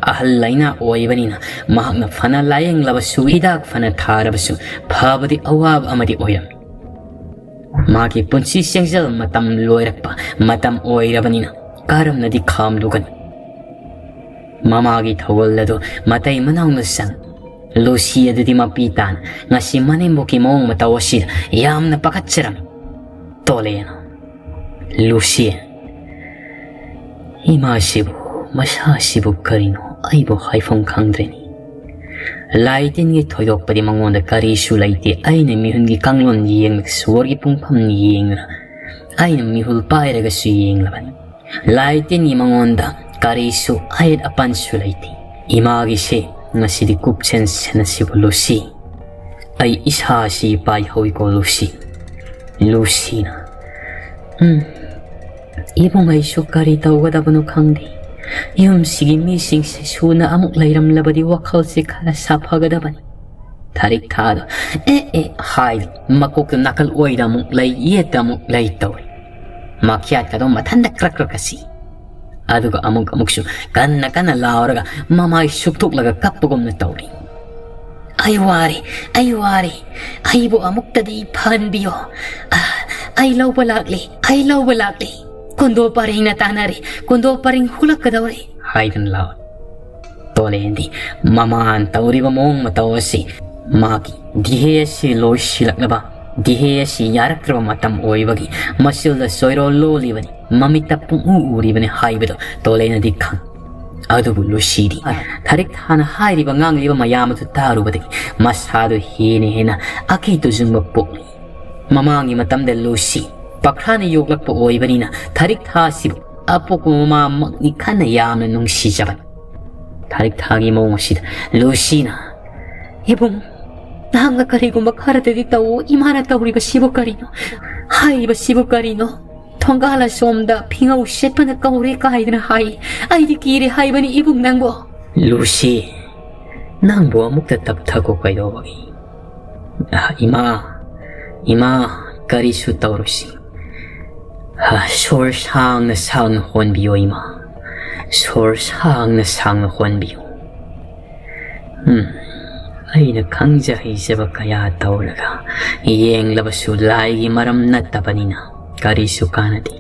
ꯑꯍꯜ ꯂꯥꯏꯅꯥ ꯑꯣꯏꯕꯅꯤꯅ ꯃꯍꯥꯛꯅ ꯐꯅ ꯂꯥꯌꯦꯡꯂꯕꯁꯨ, ꯍꯤꯗꯥꯛ ꯐꯅ ꯊꯥꯔꯕꯁꯨ ꯐꯕꯗꯤ ꯑꯋꯥꯕ ꯑꯃꯗꯤ ꯑꯣꯏꯔꯝꯃꯤ꯫ ꯃꯥꯒꯤ ꯄꯨꯟꯁꯤ ꯆꯦꯡꯖꯦꯜ ꯃꯇꯝ ꯂꯣꯏꯔꯛꯄ ꯃꯇꯝ ꯑꯣꯏꯔꯕꯅꯤꯅ ꯀꯔꯝꯅꯗꯤ ꯈꯥꯝꯂꯨꯒꯅꯤ? ꯃꯃꯥꯒꯤ ꯊꯧꯒꯜ ꯑꯗꯨ ꯃꯇꯩ ꯃꯅꯥꯎꯅ ꯆꯪ꯫ ꯂꯨꯁꯤ ꯑꯗꯨꯗꯤ ꯃꯄꯤ ꯇꯥꯅ ꯉꯁꯤ ꯃꯅꯦꯝꯕꯣꯛꯀꯤ ꯃꯑꯣꯡ ꯃꯇꯧ ꯑꯁꯤꯗ ꯌꯥꯝꯅ ꯄꯥꯈꯠꯆꯔꯝꯃꯤ꯫ ꯇꯣꯂꯦꯅ, "ꯂꯨꯁꯤ, ꯏꯃꯥꯁꯤꯕꯨ, ꯃꯁꯥꯁꯤꯕꯨ ꯀꯔꯤꯅꯣ? ꯑꯩꯕꯨ ꯍꯥꯏꯐꯝ ꯈꯪꯗ꯭ꯔꯦꯅꯦ꯫ ꯂꯥꯏ ꯇꯤꯟꯒꯤ ꯊꯣꯏꯗꯣꯛꯄꯗꯤ ꯃꯉꯣꯟꯗ ꯀꯔꯤꯁꯨ ꯂꯩꯇꯦ꯫ ꯑꯩꯅ ꯃꯤꯍꯨꯟꯒꯤ ꯀꯥꯡꯂꯣꯟ ꯌꯦꯡꯂꯒ, ꯁꯣꯔꯒꯤ ꯄꯨꯡꯐꯝ ꯌꯦꯡꯂꯒ, ꯑꯩꯅ ꯃꯤꯍꯨꯜ ꯄꯥꯏꯔꯒꯁꯨ ꯌꯦꯡꯂꯕꯅꯤ꯫ ꯂꯥꯏ ꯇꯤꯟꯒꯤ ꯃꯉꯣꯟꯗ ꯀꯔꯤꯁꯨ ꯑꯌꯦꯠ ꯑꯄꯟꯁꯨ ꯂꯩꯇꯦ꯫ ꯏꯃꯥꯒꯤꯁꯦ ꯉꯁꯤꯗꯤ ꯀꯨꯞꯁꯦꯟ ꯁꯦꯟꯅꯁꯤꯕꯨ ꯂꯨꯁꯤ꯫ ꯑꯩ ꯏꯁꯥꯁꯤ ꯄꯥꯏꯍꯧꯏꯀꯣ ꯂꯨꯁꯤ꯫" ꯂꯨꯁꯤꯅ, "ꯎꯝ, ꯏꯕꯨꯡ, ꯑꯩꯁꯨ ꯀꯔꯤ ꯇꯧꯒꯗꯕꯅꯣ ꯈꯪꯗꯦ꯫ ꯌꯨꯝꯁꯤꯒꯤ ꯃꯤꯁꯤꯡꯁꯦ ꯁꯨꯅ ꯑꯃꯨꯛ ꯂꯩꯔꯝꯂꯕꯗꯤ ꯋꯥꯈꯜꯁꯦ ꯈꯔ ꯁꯥꯐꯒꯗꯕꯅꯤ꯫" ꯊꯥꯔꯤꯛ ꯊꯥꯗꯣ, "ꯑꯦ ꯑꯦ" ꯍꯥꯏ, ꯃꯀꯣꯛꯇ ꯅꯥꯀꯜ ꯑꯣꯏꯗ ꯑꯃꯨꯛ ꯂꯩ, ꯌꯦꯠꯇ ꯑꯃꯨꯛ ꯂꯩ ꯇꯧꯔꯤ꯫ ꯃꯈ꯭ꯌꯥꯠꯀꯗꯣ ꯃꯊꯟꯇ ꯀ꯭ꯔꯛ ꯀ꯭ꯔꯛ ꯀꯁꯤ꯫ ꯑꯗꯨꯒ ꯑꯃꯨꯛ ꯑꯃꯨꯛꯁꯨ ꯀꯟꯅ ꯀꯟꯅ ꯂꯥꯎꯔꯒ ꯃꯃꯥꯏ ꯁꯨꯛꯇꯣꯛꯂꯒ ꯀꯞꯄꯒꯨꯝꯅ ꯇꯧꯔꯤ꯫ "ꯑꯩ ꯋꯥꯔꯦ, ꯑꯩ ꯋꯥꯔꯦ, ꯑꯩꯕꯨ ꯑꯃꯨꯛꯇꯗꯤ ꯐꯍꯟꯕꯤꯌꯣ꯫ ꯑ, ꯑꯩ ꯂꯧꯕ ꯂꯥꯛꯂꯤ, ꯑꯩ ꯂꯧꯕ ꯂꯥꯛꯂꯤ꯫ ꯀꯨꯟꯗꯣ ꯄꯔꯦꯡꯅ ꯇꯥꯟꯅꯔꯦ, ꯀꯨꯟꯗꯣ ꯄꯔꯦꯡ ꯍꯨꯂꯛꯀꯗꯧꯔꯦ" ꯍꯥꯏꯗꯨꯅ ꯂꯥꯎꯔꯤ꯫ ꯇꯣꯂꯦꯟꯗꯤ ꯃꯃꯥꯅ ꯇꯧꯔꯤꯕ ꯃꯑꯣꯡ ꯃꯇꯧ ꯑꯁꯤ, ꯃꯥꯒꯤ ꯗꯤꯍꯦ ꯑꯁꯤ ꯂꯣꯏꯁꯤꯜꯂꯛꯂꯕ, ꯗꯤꯍꯦ ꯑꯁꯤ ꯌꯥꯔꯛꯇ꯭ꯔꯕ ꯃꯇꯝ ꯑꯣꯏꯕꯒꯤ ꯃꯆꯤꯜꯗ ꯆꯣꯏꯔꯣꯜ ꯂꯣꯜꯂꯤꯕꯅꯤ, ꯃꯃꯤꯠꯇ ꯄꯨꯡꯎ ꯎꯔꯤꯕꯅꯤ ꯍꯥꯏꯕꯗꯨ ꯇꯣꯂꯦꯅꯗꯤ ꯈꯪ꯫ ꯑꯗꯨꯕꯨ ꯂꯨꯁꯤꯗꯤ ꯊꯥꯔꯤꯛ ꯊꯥꯅ ꯍꯥꯏꯔꯤꯕ ꯉꯥꯡꯂꯤꯕ ꯃꯌꯥꯝ ꯑꯗꯨ ꯇꯥꯔꯨꯕꯗꯒꯤ ꯃꯁꯥꯗꯨ ꯍꯦꯟꯅ ꯍꯦꯟꯅ ꯑꯀꯤ ꯇꯨꯖꯨꯡꯕ ꯄꯣꯛꯂꯤ꯫ ꯃꯃꯥꯡꯒꯤ ꯃꯇꯝꯗ ꯂꯨꯁꯤ ꯄꯈ꯭ꯔꯥꯅ ꯌꯣꯛꯂꯛꯄ ꯑꯣꯏꯕꯅꯤꯅ ꯊꯥꯔꯤꯛ ꯊꯥ ꯑꯁꯤꯕꯨ ꯑꯄꯣꯛꯄ ꯃꯃꯥꯃꯛꯅꯤ ꯈꯟꯅ ꯌꯥꯝꯅ ꯅꯨꯡꯁꯤꯖꯕꯅꯤ꯫ ꯊꯥꯔꯤꯛ ꯊꯥꯒꯤ ꯃꯑꯣꯡ ꯑꯁꯤꯗ ꯂꯨꯁꯤꯅ, "ꯏꯕꯨꯡ, ꯅꯍꯥꯛꯅ ꯀꯔꯤꯒꯨꯝꯕ ꯈꯔꯗꯗꯤ ꯇꯧꯑꯣ꯫ ꯏꯃꯥꯅ ꯇꯧꯔꯤꯕꯁꯤꯕꯨ ꯀꯔꯤꯅꯣ? ꯍꯥꯏꯔꯤꯕꯁꯤꯕꯨ ꯀꯔꯤꯅꯣ? ꯊꯣꯡꯒꯥꯜ ꯑꯁꯣꯝꯗ ꯐꯤꯉꯧ ꯁꯦꯠꯄꯅ ꯀꯧꯔꯦ ꯀꯥꯏꯗꯅ ꯍꯥꯏ꯫ ꯑꯩꯗꯤ ꯀꯤꯔꯦ ꯍꯥꯏꯕꯅꯤ ꯏꯕꯨꯡ ꯅꯪꯕꯨ꯫" "ꯂꯨꯁꯤ, ꯅꯪꯕꯨ ꯑꯃꯨꯛꯇ ꯇꯞꯊꯈꯣ ꯀꯩꯗꯧꯕꯒꯤ? ꯑ, ꯏꯃꯥ, ꯏꯃꯥ, ꯀꯔꯤꯁꯨ ꯇꯧꯔꯣꯏꯁꯤ꯫ ꯁꯣꯔ ꯁꯥꯡꯅ ꯁꯥꯡꯅ ꯍꯣꯟꯕꯤꯌꯨ ꯏꯃꯥ, ꯁꯣꯔ ꯁꯥꯡꯅ ꯁꯥꯡꯅ ꯍꯣꯟꯕꯤꯌꯨ꯫ ꯎꯝ, ꯑꯩꯅ ꯈꯪꯖ ꯍꯩꯖꯕ ꯀꯌꯥ ꯇꯧꯔꯒ ꯌꯦꯡꯂꯕꯁꯨ ꯂꯥꯏꯒꯤ ꯃꯔꯝ ꯅꯠꯇꯕꯅꯤꯅ ꯀꯔꯤꯁꯨ ꯀꯥꯟꯅꯗꯦ꯫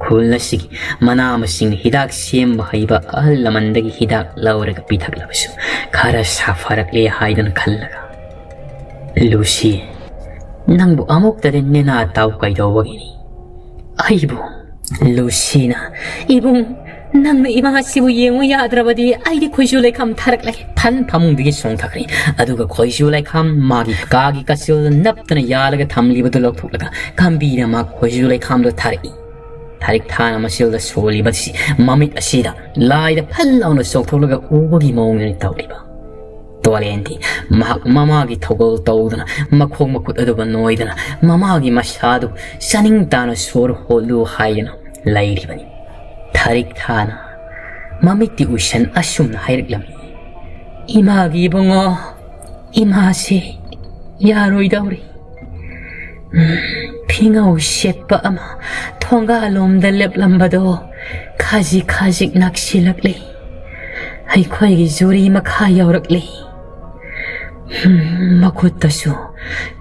ꯈꯨꯜ ꯑꯁꯤꯒꯤ ꯃꯅꯥ ꯃꯁꯤꯡ ꯍꯤꯗꯥꯛ ꯁꯦꯝꯕ ꯍꯩꯕ ꯑꯍꯜ ꯂꯃꯟꯗꯒꯤ ꯍꯤꯗꯥꯛ ꯂꯧꯔꯒ ꯄꯤꯊꯛꯂꯕꯁꯨ ꯈꯔ ꯁꯥꯐꯔꯛꯂꯦ ꯍꯥꯏꯗꯨꯅ ꯈꯜꯂꯒ, ꯂꯨꯁꯤ, ꯅꯪꯕꯨ ꯑꯃꯨꯛꯇꯗꯤ ꯅꯦꯅꯥ ꯇꯥꯎ ꯀꯩꯗꯧꯕꯒꯤꯅꯤ? ꯑꯩꯕꯨ? ꯂꯨꯁꯤꯅ, ꯏꯕꯨꯡ, ꯅꯪꯅ ꯏꯃꯥꯁꯤꯕꯨ ꯌꯦꯡꯉꯨ ꯌꯥꯗ꯭ꯔꯕꯗꯤ ꯑꯩꯗꯤ ꯈꯣꯏꯖꯨ ꯂꯩꯈꯥꯝ ꯊꯥꯔꯛꯂꯒꯦ꯫ ꯐꯟ ꯐꯃꯨꯡꯗꯒꯤ ꯆꯣꯡꯊꯈ꯭ꯔꯦ꯫ ꯑꯗꯨꯒ ꯈꯣꯏꯖꯨ ꯂꯩꯈꯥꯝ ꯃꯥꯒꯤ ꯀꯥꯒꯤ ꯀꯥꯆꯤꯜꯗ ꯅꯞꯇꯅ ꯌꯥꯜꯂꯒ ꯊꯝꯂꯤꯕꯗꯨ ꯂꯧꯊꯣꯛꯂꯒ ꯀꯥꯝꯕꯤꯅ ꯃꯥ ꯈꯣꯏꯖꯨ ꯂꯩꯈꯥꯝꯗꯨ ꯊꯥꯔꯛꯏ꯫ ꯊꯥꯔꯤꯛ ꯊꯥꯅ ꯃꯆꯤꯜꯗ ꯁꯣꯜꯂꯤꯕꯁꯤ ꯃꯃꯤꯠ ꯑꯁꯤꯗ ꯂꯥꯏꯗ ꯐꯜ ꯂꯥꯎꯅ ꯆꯣꯡꯊꯣꯛꯂꯒ ꯎꯕꯒꯤ ꯃꯑꯣꯡꯗꯅꯤ ꯇꯧꯔꯤꯕ꯫ ꯇꯣꯂꯦꯟꯗꯤ ꯃꯍꯥꯛ ꯃꯃꯥꯒꯤ ꯊꯧꯒꯜ ꯇꯧꯗꯨꯅ ꯃꯈꯣꯡ ꯃꯈꯨꯠ ꯑꯗꯨꯕꯨ ꯅꯣꯏꯗꯅ ꯃꯃꯥꯒꯤ ꯃꯁꯥꯗꯨ ꯆꯥꯅꯤꯡ ꯇꯥꯅ ꯁꯣꯔ ꯍꯣꯜꯂꯨ ꯍꯥꯏꯗꯨꯅ ꯂꯩꯔꯤꯕꯅꯤ꯫ ꯊꯥꯔꯤꯛ ꯊꯥꯅ ꯃꯃꯤꯠꯇꯤ ꯎꯏꯁꯟ ꯑꯁꯨꯝꯅ ꯍꯥꯏꯔꯛꯂꯝꯃꯤ, ꯏꯃꯥꯒꯤ ꯏꯕꯨꯡꯉꯣ, ꯏꯃꯥꯁꯤ ꯌꯥꯔꯣꯏꯗꯧꯔꯤ꯫ ꯎꯝ, ꯐꯤꯉꯧ ꯁꯦꯠꯄ ꯑꯃ ꯊꯣꯡꯒꯥꯜꯂꯣꯝꯗ ꯂꯦꯞꯂꯝꯕꯗꯣ ꯈꯖꯤꯛ ꯈꯖꯤꯛ ꯅꯛꯁꯤꯜꯂꯛꯂꯤ꯫ ꯑꯩꯈꯣꯏꯒꯤ ꯖꯨꯔꯤ ꯃꯈꯥ ꯌꯧꯔꯛꯂꯤ꯫ ꯎꯝ, ꯃꯈꯨꯠꯇꯁꯨ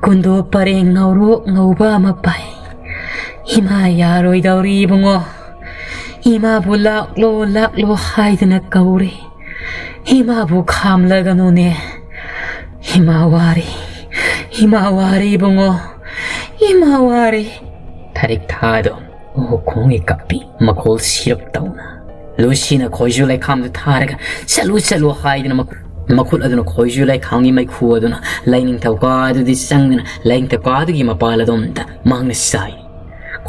ꯀꯨꯟꯗꯣ ꯄꯔꯦꯡ ꯉꯧꯔꯣꯛ ꯉꯧꯕ ꯑꯃ ꯄꯥꯏ꯫ ꯏꯃꯥ ꯌꯥꯔꯣꯏꯗꯧꯔꯤ ꯏꯕꯨꯡꯉꯣ꯫ ꯏꯃꯥꯕꯨ ꯂꯥꯛꯂꯣ ꯂꯥꯛꯂꯣ ꯍꯥꯏꯗꯨꯅ ꯀꯧꯔꯦ꯫ ꯏꯃꯥꯕꯨ ꯈꯥꯝꯂꯒꯅꯨꯅꯦ꯫ ꯏꯃꯥ ꯋꯥꯔꯦ, ꯏꯃꯥ ꯋꯥꯔꯦ ꯏꯕꯨꯡꯉꯣ, ꯏꯃꯥ ꯋꯥꯔꯦ꯫ ꯊꯥꯔꯤꯛ ꯊꯥꯗꯣ ꯑꯣ ꯈꯣꯡꯒꯤ ꯀꯞꯄꯤ, ꯃꯈꯣꯜ ꯁꯤꯔꯞ ꯇꯧꯅ꯫ ꯂꯨꯁꯤꯅ ꯈꯣꯏꯖꯨ ꯂꯩꯈꯥꯝꯗꯨ ꯊꯥꯔꯒ ꯆꯠꯂꯨ ꯆꯠꯂꯨ ꯍꯥꯏꯗꯨꯅ ꯃꯈꯨ-, ꯃꯈꯨꯠ ꯑꯗꯨꯅ ꯈꯣꯏꯖꯨ ꯂꯩꯈꯥꯝꯒꯤ ꯃꯩꯈꯨ ꯑꯗꯨꯅ ꯂꯥꯏꯅꯤꯡꯊꯧ ꯀꯥꯗꯨꯗꯤ ꯆꯪꯗꯨꯅ ꯂꯥꯏꯅꯤꯡꯊꯧ ꯀꯥꯗꯨꯒꯤ ꯃꯄꯥꯜ ꯑꯗꯣꯝꯗ ꯃꯥꯡꯅ ꯆꯥꯏ꯫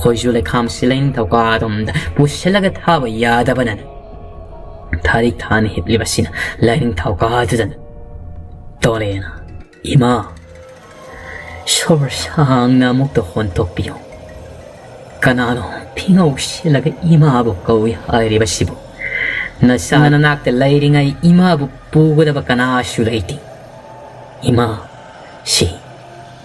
ꯈꯣꯏꯖꯨ ꯂꯩꯈꯥꯝꯁꯤ ꯂꯥꯏꯅꯤꯡꯊꯧ ꯀꯥꯗꯣꯝꯗ ꯄꯨꯁꯤꯜꯂꯒ ꯊꯥꯕ ꯌꯥꯗꯕꯅꯅꯤ꯫ ꯊꯥꯔꯤꯛ ꯊꯥꯅ ꯍꯤꯞꯂꯤꯕꯁꯤꯅ ꯂꯥꯏꯅꯤꯡꯊꯧ ꯀꯥꯗꯨꯗ ꯇꯣꯂꯦꯅ, ꯏꯃꯥ, ꯁꯣꯔ ꯁꯥꯡꯅ ꯑꯃꯨꯛꯇ ꯍꯣꯟꯊꯣꯛꯄꯤꯌꯨ꯫ ꯀꯅꯥꯅꯣ ꯐꯤꯉꯧ ꯁꯤꯜꯂꯒ ꯏꯃꯥꯕꯨ ꯀꯧꯏ ꯍꯥꯏꯔꯤꯕꯁꯤꯕꯨ? ꯅꯆꯥ ꯅꯅꯥꯛꯇ ꯂꯩꯔꯤꯉꯩ ꯏꯃꯥꯕꯨ ꯄꯨꯒꯗꯕ ꯀꯅꯥꯁꯨ ꯂꯩꯇꯦ꯫ ꯏꯃꯥ, ꯁꯤ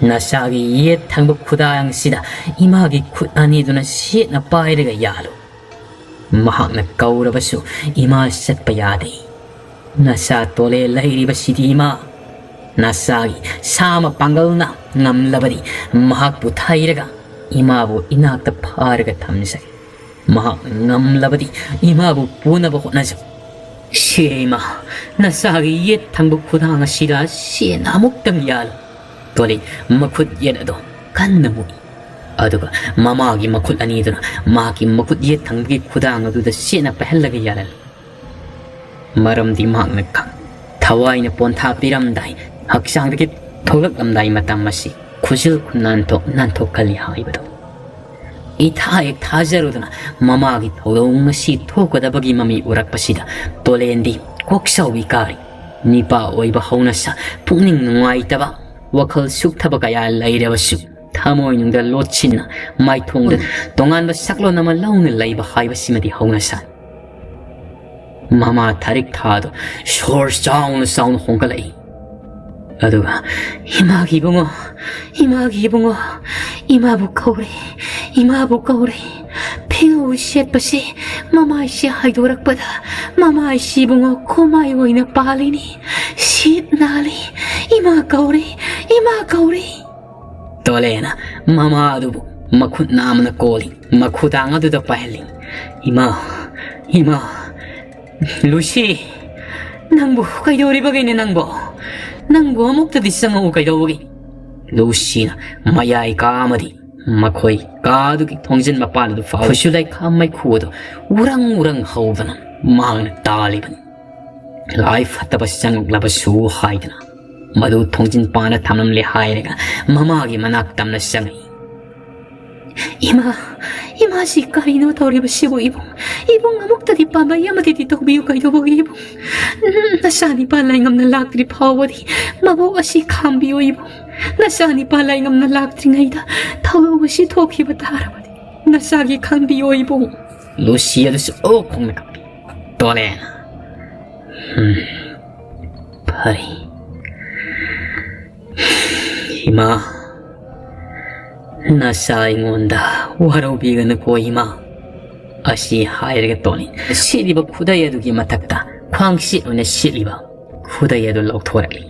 "ꯅꯆꯥꯒꯤ ꯌꯦꯠ ꯊꯪꯕ ꯈꯨꯗꯥꯡꯁꯤꯗ ꯏꯃꯥꯒꯤ ꯈꯨꯠ ꯑꯅꯤꯗꯨꯅ ꯁꯦꯠꯅ ꯄꯥꯏꯔꯒ ꯌꯥꯜꯂꯨ꯫ ꯃꯍꯥꯛꯅ ꯀꯧꯔꯕꯁꯨ ꯏꯃꯥ ꯆꯠꯄ ꯌꯥꯗꯦ꯫ ꯅꯆꯥ ꯇꯣꯂꯦ ꯂꯩꯔꯤꯕꯁꯤꯗꯤ ꯏꯃꯥ, ꯅꯆꯥꯒꯤ ꯁꯥꯃ ꯄꯥꯡꯒꯜꯅ ꯉꯝꯂꯕꯗꯤ ꯃꯍꯥꯛꯄꯨ ꯊꯩꯔꯒ ꯏꯃꯥꯕꯨ ꯏꯅꯥꯛꯇ ꯐꯥꯔꯒ ꯊꯝꯖꯒꯦ꯫ ꯃꯍꯥꯛꯅ ꯉꯝꯂꯕꯗꯤ ꯏꯃꯥꯕꯨ ꯄꯨꯅꯕ ꯍꯣꯠꯅꯖꯧ꯫ ꯁꯦ ꯏꯃꯥ, ꯅꯆꯥꯒꯤ ꯌꯦꯠ ꯊꯪꯕ ꯈꯨꯗꯥꯡ ꯑꯁꯤꯗ ꯁꯦꯟ ꯑꯃꯨꯛꯇꯪ ꯌꯥꯜꯂꯨ꯫" ꯇꯣꯂꯦ ꯃꯈꯨꯠ ꯌꯦꯠ ꯑꯗꯣ ꯀꯟꯅ ꯃꯨꯛꯏ꯫ ꯑꯗꯨꯒ ꯃꯃꯥꯒꯤ ꯃꯈꯨꯠ ꯑꯅꯤꯗꯨꯅ ꯃꯍꯥꯛꯀꯤ ꯃꯈꯨꯠ ꯌꯦꯠ ꯊꯪꯕꯒꯤ ꯈꯨꯗꯥꯡ ꯑꯗꯨꯗ ꯆꯦꯠꯅ ꯄꯥꯏꯍꯜꯂꯒ ꯌꯥꯜꯍꯜꯂꯤ꯫ ꯃꯔꯝꯗꯤ ꯃꯍꯥꯛꯅ ꯈꯪ, ꯊꯋꯥꯏꯅ ꯄꯣꯟꯊꯥ ꯄꯤꯔꯝꯗꯥꯏ, ꯍꯛꯆꯥꯡꯗꯒꯤ ꯊꯣꯛꯂꯛꯂꯝꯗꯥꯏ ꯃꯇꯝ ꯑꯁꯤ ꯈꯨꯖꯤꯜ ꯈꯨꯅꯥꯟꯊꯣꯛ ꯅꯥꯟꯊꯣꯛꯀꯜꯂꯤ ꯍꯥꯏꯕꯗꯣ꯫ ꯏꯊꯥ ꯍꯦꯛ ꯊꯥꯖꯔꯨꯗꯅ ꯃꯃꯥꯒꯤ ꯊꯧꯗꯣꯡ ꯑꯁꯤ ꯊꯣꯛꯀꯗꯕꯒꯤ ꯃꯃꯤ ꯎꯔꯛꯄꯁꯤꯗ ꯇꯣꯂꯦꯟꯗꯤ ꯀꯣꯛꯆꯥꯎꯕꯤ ꯀꯥꯔꯤ꯫ ꯅꯤꯄꯥ ꯑꯣꯏꯕ ꯍꯧꯅꯁꯥ, ꯄꯨꯛꯅꯤꯡ ꯅꯨꯡꯉꯥꯏꯇꯕ, ꯋꯥꯈꯜ ꯁꯨꯛꯊꯕ ꯀꯌꯥ ꯂꯩꯔꯕꯁꯨ, ꯊꯃꯣꯏꯅꯨꯡꯗ ꯂꯣꯠꯁꯤꯟꯅ ꯃꯥꯏꯊꯣꯡꯗ ꯇꯣꯉꯥꯟꯕ ꯁꯛꯂꯣꯟ ꯑꯃ ꯂꯧꯅ ꯂꯩꯕ ꯍꯥꯏꯕꯁꯤꯃꯗꯤ ꯍꯧꯅꯁꯥꯅꯤ꯫ ꯃꯃꯥ ꯊꯥꯔꯤꯛ ꯊꯥꯗꯣ ꯁꯣꯔ ꯆꯥꯎꯅ ꯆꯥꯎꯅ ꯍꯣꯡꯒꯠꯂꯛꯏ꯫ ꯑꯗꯨꯒ, "ꯏꯃꯥꯒꯤ ꯏꯕꯨꯡꯉꯣ, ꯏꯃꯥꯒꯤ ꯏꯕꯨꯡꯉꯣ, ꯏꯃꯥꯕꯨ ꯀꯧꯔꯦ, ꯏꯃꯥꯕꯨ ꯀꯧꯔꯦ꯫ ꯐꯤꯉꯧ ꯁꯦꯠꯄꯁꯦ ꯃꯃꯥꯏꯁꯦ ꯍꯥꯏꯗꯣꯔꯛꯄꯗ ꯃꯃꯥꯏꯁꯤ ꯏꯕꯨꯡꯉꯣ ꯈꯨꯃꯥꯏ ꯑꯣꯏꯅ ꯄꯥꯜꯂꯤꯅꯤ꯫ ꯁꯤꯠ ꯅꯥꯜꯂꯤ꯫ ꯏꯃꯥ ꯀꯧꯔꯦ, ꯏꯃꯥ ꯀꯧꯔꯦ꯫" ꯇꯣꯂꯦꯅ ꯃꯃꯥ ꯑꯗꯨꯕꯨ ꯃꯈꯨꯠ ꯅꯥꯝꯃꯅ ꯀꯣꯜꯂꯤ, ꯃꯈꯨꯗꯥꯡ ꯑꯗꯨꯗ ꯄꯥꯏꯍꯜꯂꯤ꯫ "ꯏꯃꯥ, ꯏꯃꯥ, ꯂꯨꯁꯤ, ꯅꯪꯕꯨ ꯀꯩꯗꯧꯔꯤꯕꯒꯤꯅꯦ ꯅꯪꯕꯨ? ꯅꯪꯕꯨ ꯑꯃꯨꯛꯇꯗꯤ ꯆꯪꯉꯛꯎ ꯀꯩꯗꯧꯕꯒꯤ?" ꯂꯨꯁꯤꯅ ꯃꯌꯥꯏ ꯀꯥ ꯑꯃꯗꯤ ꯃꯈꯣꯏ ꯀꯥꯗꯨꯒꯤ ꯊꯣꯡꯖꯤꯟ ꯃꯄꯥꯟ ꯑꯗꯨ ꯐꯥꯎ ꯈꯨꯠꯁꯨ ꯂꯩꯈꯥꯝ ꯃꯩꯈꯨ ꯑꯗꯨ ꯎꯔꯪ ꯎꯔꯪ ꯍꯧꯗꯅ ꯃꯍꯥꯛꯅ ꯇꯥꯜꯂꯤꯕꯅꯤ꯫ "ꯂꯥꯏ ꯐꯠꯇꯕ ꯆꯪꯂꯛꯂꯕꯁꯨ" ꯍꯥꯏꯗꯅ ꯃꯗꯨ ꯊꯣꯡꯖꯤꯟ ꯄꯥꯟꯗ ꯊꯝꯂꯝꯂꯦ ꯍꯥꯏꯔꯒ ꯃꯃꯥꯒꯤ ꯃꯅꯥꯛ ꯇꯝꯅ ꯆꯪꯉꯛꯏ꯫ "ꯏꯃꯥ, ꯏꯃꯥꯁꯤ ꯀꯔꯤꯅꯣ ꯇꯧꯔꯤꯕꯁꯤꯕꯨ ꯏꯕꯨꯡ? ꯏꯕꯨꯡ ꯑꯃꯨꯛꯇꯗꯤ ꯄꯥꯝꯕꯩ ꯑꯃꯗꯤ ꯇꯧꯕꯤꯌꯨ ꯀꯩꯗꯧꯕꯒꯤ ꯏꯕꯨꯡ? ꯎꯝ, ꯅꯆꯥꯅꯤꯄꯥ ꯂꯥꯏꯉꯝꯅ ꯂꯥꯛꯇ꯭ꯔꯤ ꯐꯥꯎꯕꯗꯤ ꯃꯕꯣꯛ ꯑꯁꯤ ꯈꯥꯝꯕꯤꯌꯨ ꯏꯕꯨꯡ꯫ ꯅꯆꯥꯅꯤꯄꯥ ꯂꯥꯏꯉꯝꯅ ꯂꯥꯛꯇ꯭ꯔꯤꯉꯩꯗ ꯊꯧꯗꯣꯛ ꯑꯁꯤ ꯊꯣꯛꯈꯤꯕ ꯇꯥꯔꯕꯗꯤ ꯅꯆꯥꯒꯤ ꯈꯟꯕꯤꯌꯨ ꯏꯕꯨꯡ꯫" ꯂꯨꯁꯤ ꯑꯗꯨꯁꯨ ꯑꯣꯛ ꯈꯣꯡꯅ ꯀꯞꯄꯤ꯫ ꯇꯣꯂꯦꯅ, "ꯎꯝ, ꯐꯔꯦ꯫ ꯏꯃꯥ, "ꯅꯆꯥ ꯑꯩꯉꯣꯟꯗ ꯋꯥꯔꯧꯕꯤꯒꯅꯨꯀꯣ ꯏꯃꯥ", ꯑꯁꯤ ꯍꯥꯏꯔꯒ ꯇꯣꯂꯦꯟ ꯁꯦꯠꯂꯤꯕ ꯈꯨꯗꯩ ꯑꯗꯨꯒꯤ ꯃꯊꯛꯇ ꯈ꯭ꯋꯥꯡꯁꯦꯠ ꯑꯣꯏꯅ ꯁꯦꯠꯂꯤꯕ ꯈꯨꯗꯩ ꯑꯗꯨ ꯂꯧꯊꯣꯔꯛꯂꯤ꯫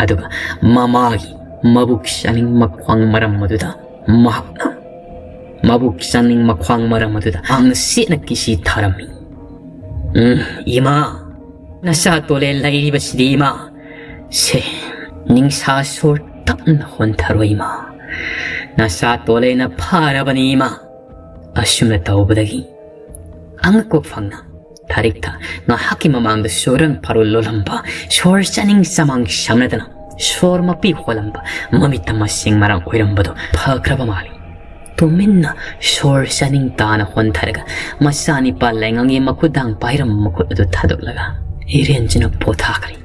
ꯑꯗꯨꯒ ꯃꯃꯥꯒꯤ ꯃꯕꯨꯛ ꯆꯥꯅꯤꯡ ꯃꯈ꯭ꯋꯥꯡ ꯃꯔꯝ ꯑꯗꯨꯗ ꯃꯍꯥꯛꯅ, ꯃꯕꯨꯛ ꯆꯥꯅꯤꯡ ꯃꯈ꯭ꯋꯥꯡ ꯃꯔꯝ ꯑꯗꯨꯗ ꯃꯍꯥꯛꯅ ꯁꯦꯠꯅ ꯀꯤꯁꯤ ꯊꯥꯔꯝꯃꯤ꯫ "ꯎꯝ, ꯏꯃꯥ, ꯅꯆꯥ ꯇꯣꯂꯦꯟ ꯂꯩꯔꯤꯕꯁꯤꯗꯤ ꯏꯃꯥ꯫ ꯁꯦ, ꯅꯤꯡꯁꯥ ꯁꯣꯔ ꯇꯞꯅ ꯍꯣꯟꯊꯔꯣ ꯏꯃꯥ꯫ ꯅꯆꯥ ꯇꯣꯂꯦꯟꯅ ꯐꯥꯔꯕꯅꯤ ꯏꯃꯥ"꯫ ꯑꯁꯨꯝꯅ ꯇꯧꯕꯗꯒꯤ ꯑꯉꯛꯄ ꯐꯪꯅ ꯊꯥꯔꯤꯛꯊ ꯉꯥꯏꯍꯥꯛꯀꯤ ꯃꯃꯥꯡꯗ ꯁꯣꯔꯪ ꯐꯥꯔꯣꯜ ꯂꯣꯜꯂꯝꯕ, ꯁꯣꯔ ꯆꯥꯅꯤꯡ ꯆꯃꯥꯡ ꯁꯝꯅꯗꯅ ꯁꯣꯔ ꯃꯄꯤ ꯍꯣꯜꯂꯝꯕ, ꯃꯃꯤꯠꯇ ꯃꯁꯤꯡ ꯃꯔꯥꯡ ꯑꯣꯏꯔꯝꯕꯗꯣ ꯐꯈ꯭ꯔꯕ ꯃꯥꯜꯂꯤ꯫ ꯇꯨꯃꯤꯟꯅ ꯁꯣꯔ ꯆꯥꯅꯤꯡ ꯇꯥꯅ ꯍꯣꯟꯊꯔꯒ ꯃꯆꯥꯅꯤꯄꯥ ꯂꯩꯉꯪꯒꯤ ꯃꯈꯨꯠ ꯊꯥꯡ ꯄꯥꯏꯔꯝꯕ ꯃꯈꯨꯠ ꯑꯗꯨ ꯊꯥꯗꯣꯛꯂꯒ ꯏꯔꯦꯟꯖꯅ ꯄꯣꯊꯥꯈ꯭ꯔꯦ꯫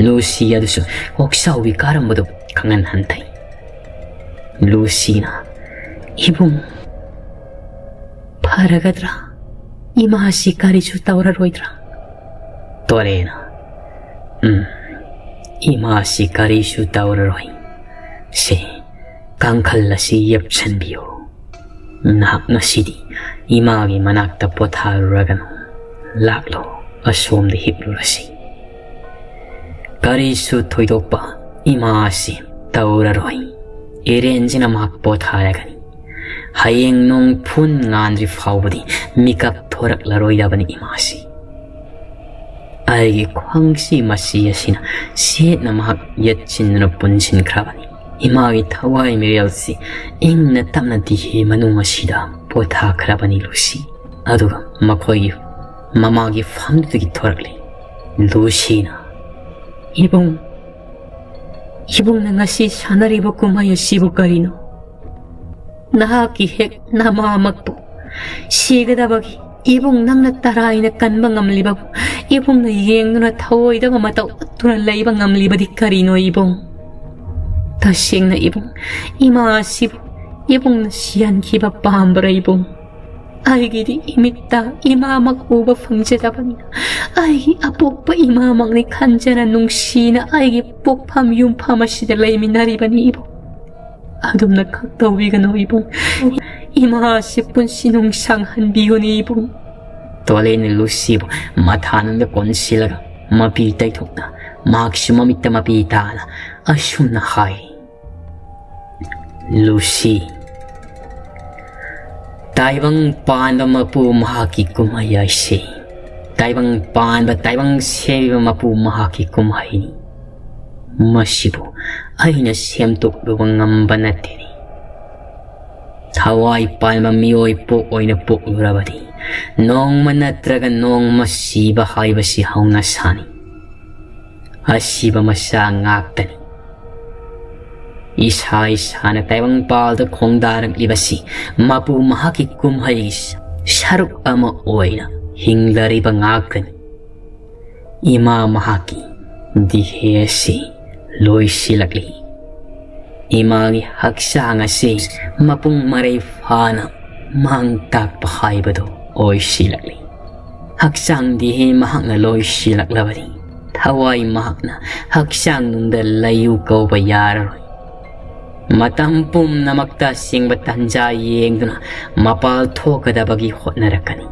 ꯂꯨꯁꯤ ꯑꯗꯨꯁꯨ ꯀꯣꯛꯆꯥꯎꯕꯤ ꯀꯥꯔꯝꯕꯗꯨ ꯈꯪꯍꯟ ꯍꯟꯊꯩ꯫ ꯂꯨꯁꯤꯅ, "ꯏꯕꯨꯡ, ꯐꯔꯒꯗ꯭ꯔꯥ? ꯏꯃꯥꯁꯤ ꯀꯔꯤꯁꯨ ꯇꯧꯔꯔꯣꯏꯗ꯭ꯔꯥ?" ꯇꯣꯂꯦꯟꯅ, "ꯎꯝ, ꯏꯃꯥꯁꯤ ꯀꯔꯤꯁꯨ ꯇꯧꯔꯔꯣꯏ꯫ ꯁꯦ, ꯀꯥꯡꯈꯜ ꯑꯁꯤ ꯌꯦꯞꯁꯟꯕꯤꯌꯨ꯫ ꯅꯍꯥꯛ ꯉꯁꯤꯗꯤ ꯏꯃꯥꯒꯤ ꯃꯅꯥꯛꯇ ꯄꯣꯊꯥꯔꯨꯔꯒꯅꯨ꯫ ꯂꯥꯛꯂꯣ, ꯑꯁꯣꯝꯗ ꯍꯤꯞꯂꯨꯔꯁꯤ꯫ ꯀꯔꯤꯁꯨ ꯊꯣꯏꯗꯣꯛꯄ ꯏꯃꯥ ꯑꯁꯤ ꯇꯧꯔꯔꯣꯏ꯫ ꯏꯔꯦꯟꯖꯅ ꯃꯍꯥꯛ ꯄꯣꯊꯥꯔꯒꯅꯤ꯫ ꯍꯌꯦꯡ ꯅꯣꯡ ꯐꯨꯟ ꯉꯥꯟꯗ꯭ꯔꯤ ꯐꯥꯎꯕꯗꯤ ꯃꯤꯀꯞ ꯊꯣꯔꯛꯂꯔꯣꯏꯗꯕꯅꯤ ꯏꯃꯥꯁꯤ꯫ ꯑꯩꯒꯤ ꯈ꯭ꯋꯥꯡꯁꯤ ꯃꯁꯤ ꯑꯁꯤꯅ ꯁꯦꯠꯅ ꯃꯍꯥꯛ ꯌꯦꯠꯁꯤꯟꯗꯨꯅ ꯄꯨꯟꯁꯤꯟꯈ꯭ꯔꯕꯅꯤ꯫ ꯏꯃꯥꯒꯤ ꯊꯋꯥꯏ ꯃꯤꯔꯦꯜꯁꯤ ꯏꯪꯅ ꯇꯞꯅ ꯇꯤꯍꯤ ꯃꯅꯨꯡ ꯑꯁꯤꯗ ꯄꯣꯊꯥꯈ꯭ꯔꯕꯅꯤ ꯂꯨꯁꯤ"꯫ ꯑꯗꯨꯒ ꯃꯈꯣꯏꯒꯤ ꯃꯃꯥꯒꯤ ꯐꯝꯗꯨꯗꯒꯤ ꯊꯣꯔꯛꯂꯤ ꯂꯨꯁꯤꯅ, "ꯏꯕꯨꯡ, ꯏꯕꯨꯡꯅ ꯉꯁꯤ ꯁꯥꯟꯅꯔꯤꯕ ꯀꯨꯝꯍꯩ ꯑꯁꯤꯕꯨ ꯀꯔꯤꯅꯣ? ꯅꯍꯥꯛꯀꯤ ꯍꯦꯛ ꯅꯃꯥꯃꯛꯄꯨ ꯁꯤꯒꯗꯕꯒꯤ ꯏꯕꯨꯡ ꯅꯪꯅ ꯇꯔꯥꯏꯅ ꯀꯟꯕ ꯉꯝꯂꯤꯕꯕꯨ ꯏꯕꯨꯡꯅ ꯌꯦꯡꯗꯨꯅ ꯊꯧꯑꯣꯏꯗꯕ ꯃꯇꯧ ꯎꯠꯇꯨꯅ ꯂꯩꯕ ꯉꯝꯂꯤꯕꯗꯤ ꯀꯔꯤꯅꯣ ꯏꯕꯨꯡ? ꯇꯁꯦꯡꯅ ꯏꯕꯨꯡ, ꯏꯃꯥ ꯑꯁꯤꯕꯨ ꯏꯕꯨꯡꯅ ꯁꯤꯍꯟꯈꯤꯕ ꯄꯥꯝꯕ꯭ꯔꯥ ꯏꯕꯨꯡ? ꯑꯩꯒꯤꯗꯤ ꯏꯃꯤꯠꯇ ꯏꯃꯥꯃꯛ ꯎꯕ ꯐꯪꯖꯗꯕꯅꯤꯅ ꯑꯩꯒꯤ ꯑꯄꯣꯛꯄ ꯏꯃꯥꯃꯛꯅꯤ ꯈꯟꯖꯅ ꯅꯨꯡꯁꯤꯅ ꯑꯩꯒꯤ ꯄꯣꯛꯐꯝ ꯌꯨꯝꯐꯝ ꯑꯁꯤꯗ ꯂꯩꯃꯤꯟꯅꯔꯤꯕꯅꯤ ꯏꯕꯨꯡ"꯫ ꯑꯗꯨꯝꯅ ꯈꯛ ꯇꯧꯕꯤꯒꯅꯨ ꯏꯕꯨꯡ꯫ ꯏꯃꯥ ꯑꯁꯤ ꯄꯨꯟꯁꯤ ꯅꯨꯡꯁꯥꯡꯍꯟꯕꯤꯌꯨꯅꯦ ꯏꯕꯨꯡ꯫ ꯇꯣꯂꯦꯅ ꯂꯨꯁꯤꯕꯨ ꯃꯊꯥꯅꯨꯡꯗ ꯀꯣꯟꯁꯤꯜꯂꯒ ꯃꯄꯤ ꯇꯩꯊꯣꯛꯅ ꯃꯍꯥꯛꯁꯨ ꯃꯃꯤꯠꯇ ꯃꯄꯤ ꯇꯥꯅ ꯑꯁꯨꯝꯅ ꯍꯥꯏ, ꯂꯨꯁꯤ, ꯇꯥꯏꯕꯪ ꯄꯥꯟꯕ ꯃꯄꯨ ꯃꯍꯥꯛꯀꯤ ꯀꯨꯝꯍꯩ ꯍꯥꯏꯁꯤ, ꯇꯥꯏꯕꯪ ꯄꯥꯟꯕ, ꯇꯥꯏꯕꯪ ꯁꯦꯝꯕꯤꯕ ꯃꯄꯨ ꯃꯍꯥꯛꯀꯤ ꯀꯨꯝꯍꯩꯅꯤ꯫ ꯃꯁꯤꯕꯨ ꯑꯩꯅ ꯁꯦꯝꯗꯣꯛꯂꯨꯕ ꯉꯝꯕ ꯅꯠꯇꯦꯅꯦ꯫ ꯊꯋꯥꯏ ꯄꯥꯟꯕ ꯃꯤꯑꯣꯏ ꯄꯣꯛ ꯑꯣꯏꯅ ꯄꯣꯛꯂꯨꯔꯕꯗꯤ ꯅꯣꯡꯃ ꯅꯠꯇ꯭ꯔꯒ ꯅꯣꯡꯃ ꯁꯤꯕ ꯍꯥꯏꯕꯁꯤ ꯍꯧꯅꯁꯥꯅꯤ꯫ ꯑꯁꯤꯕ ꯃꯁꯥ ꯉꯥꯛꯇꯅꯤ꯫ ꯏꯁꯥ ꯏꯁꯥꯅ ꯇꯥꯏꯕꯪꯄꯥꯜꯗ ꯈꯣꯡꯗꯥꯔꯛꯂꯤꯕꯁꯤ ꯃꯄꯨ ꯃꯍꯥꯛꯀꯤ ꯀꯨꯝꯍꯩꯒꯤ ꯁꯔꯨꯛ ꯑꯃ ꯑꯣꯏꯅ ꯍꯤꯡꯂꯔꯤꯕ ꯉꯥꯛꯇꯅꯤ꯫ ꯏꯃꯥ ꯃꯍꯥꯛꯀꯤ ꯗꯤꯍꯦ ꯑꯁꯤ ꯂꯣꯏꯁꯤꯜꯂꯛꯂꯤ꯫ ꯏꯃꯥꯒꯤ ꯍꯛꯆꯥꯡ ꯑꯁꯤ ꯃꯄꯨꯡ ꯃꯔꯩ ꯐꯥꯅ ꯃꯥꯡ ꯇꯥꯛꯄ ꯍꯥꯏꯕꯗꯨ ꯑꯣꯏꯁꯤꯜꯂꯛꯂꯤ꯫ ꯍꯛꯆꯥꯡꯗꯤ ꯃꯍꯥꯛꯅ ꯂꯣꯏꯁꯤꯜꯂꯛꯂꯕꯗꯤ ꯊꯋꯥꯏ ꯃꯍꯥꯛꯅ ꯍꯛꯆꯥꯡ ꯅꯨꯡꯗ ꯂꯩꯌꯨ ꯀꯧꯕ ꯌꯥꯔꯔꯣꯏ꯫ ꯃꯇꯝ ꯄꯨꯝꯅꯃꯛꯇ ꯑꯁꯦꯡꯕ ꯇꯥꯟꯖꯥ ꯌꯦꯡꯗꯨꯅ ꯃꯄꯥꯜ ꯊꯣꯛꯀꯗꯕꯒꯤ ꯍꯣꯠꯅꯔꯛꯀꯅꯤ꯫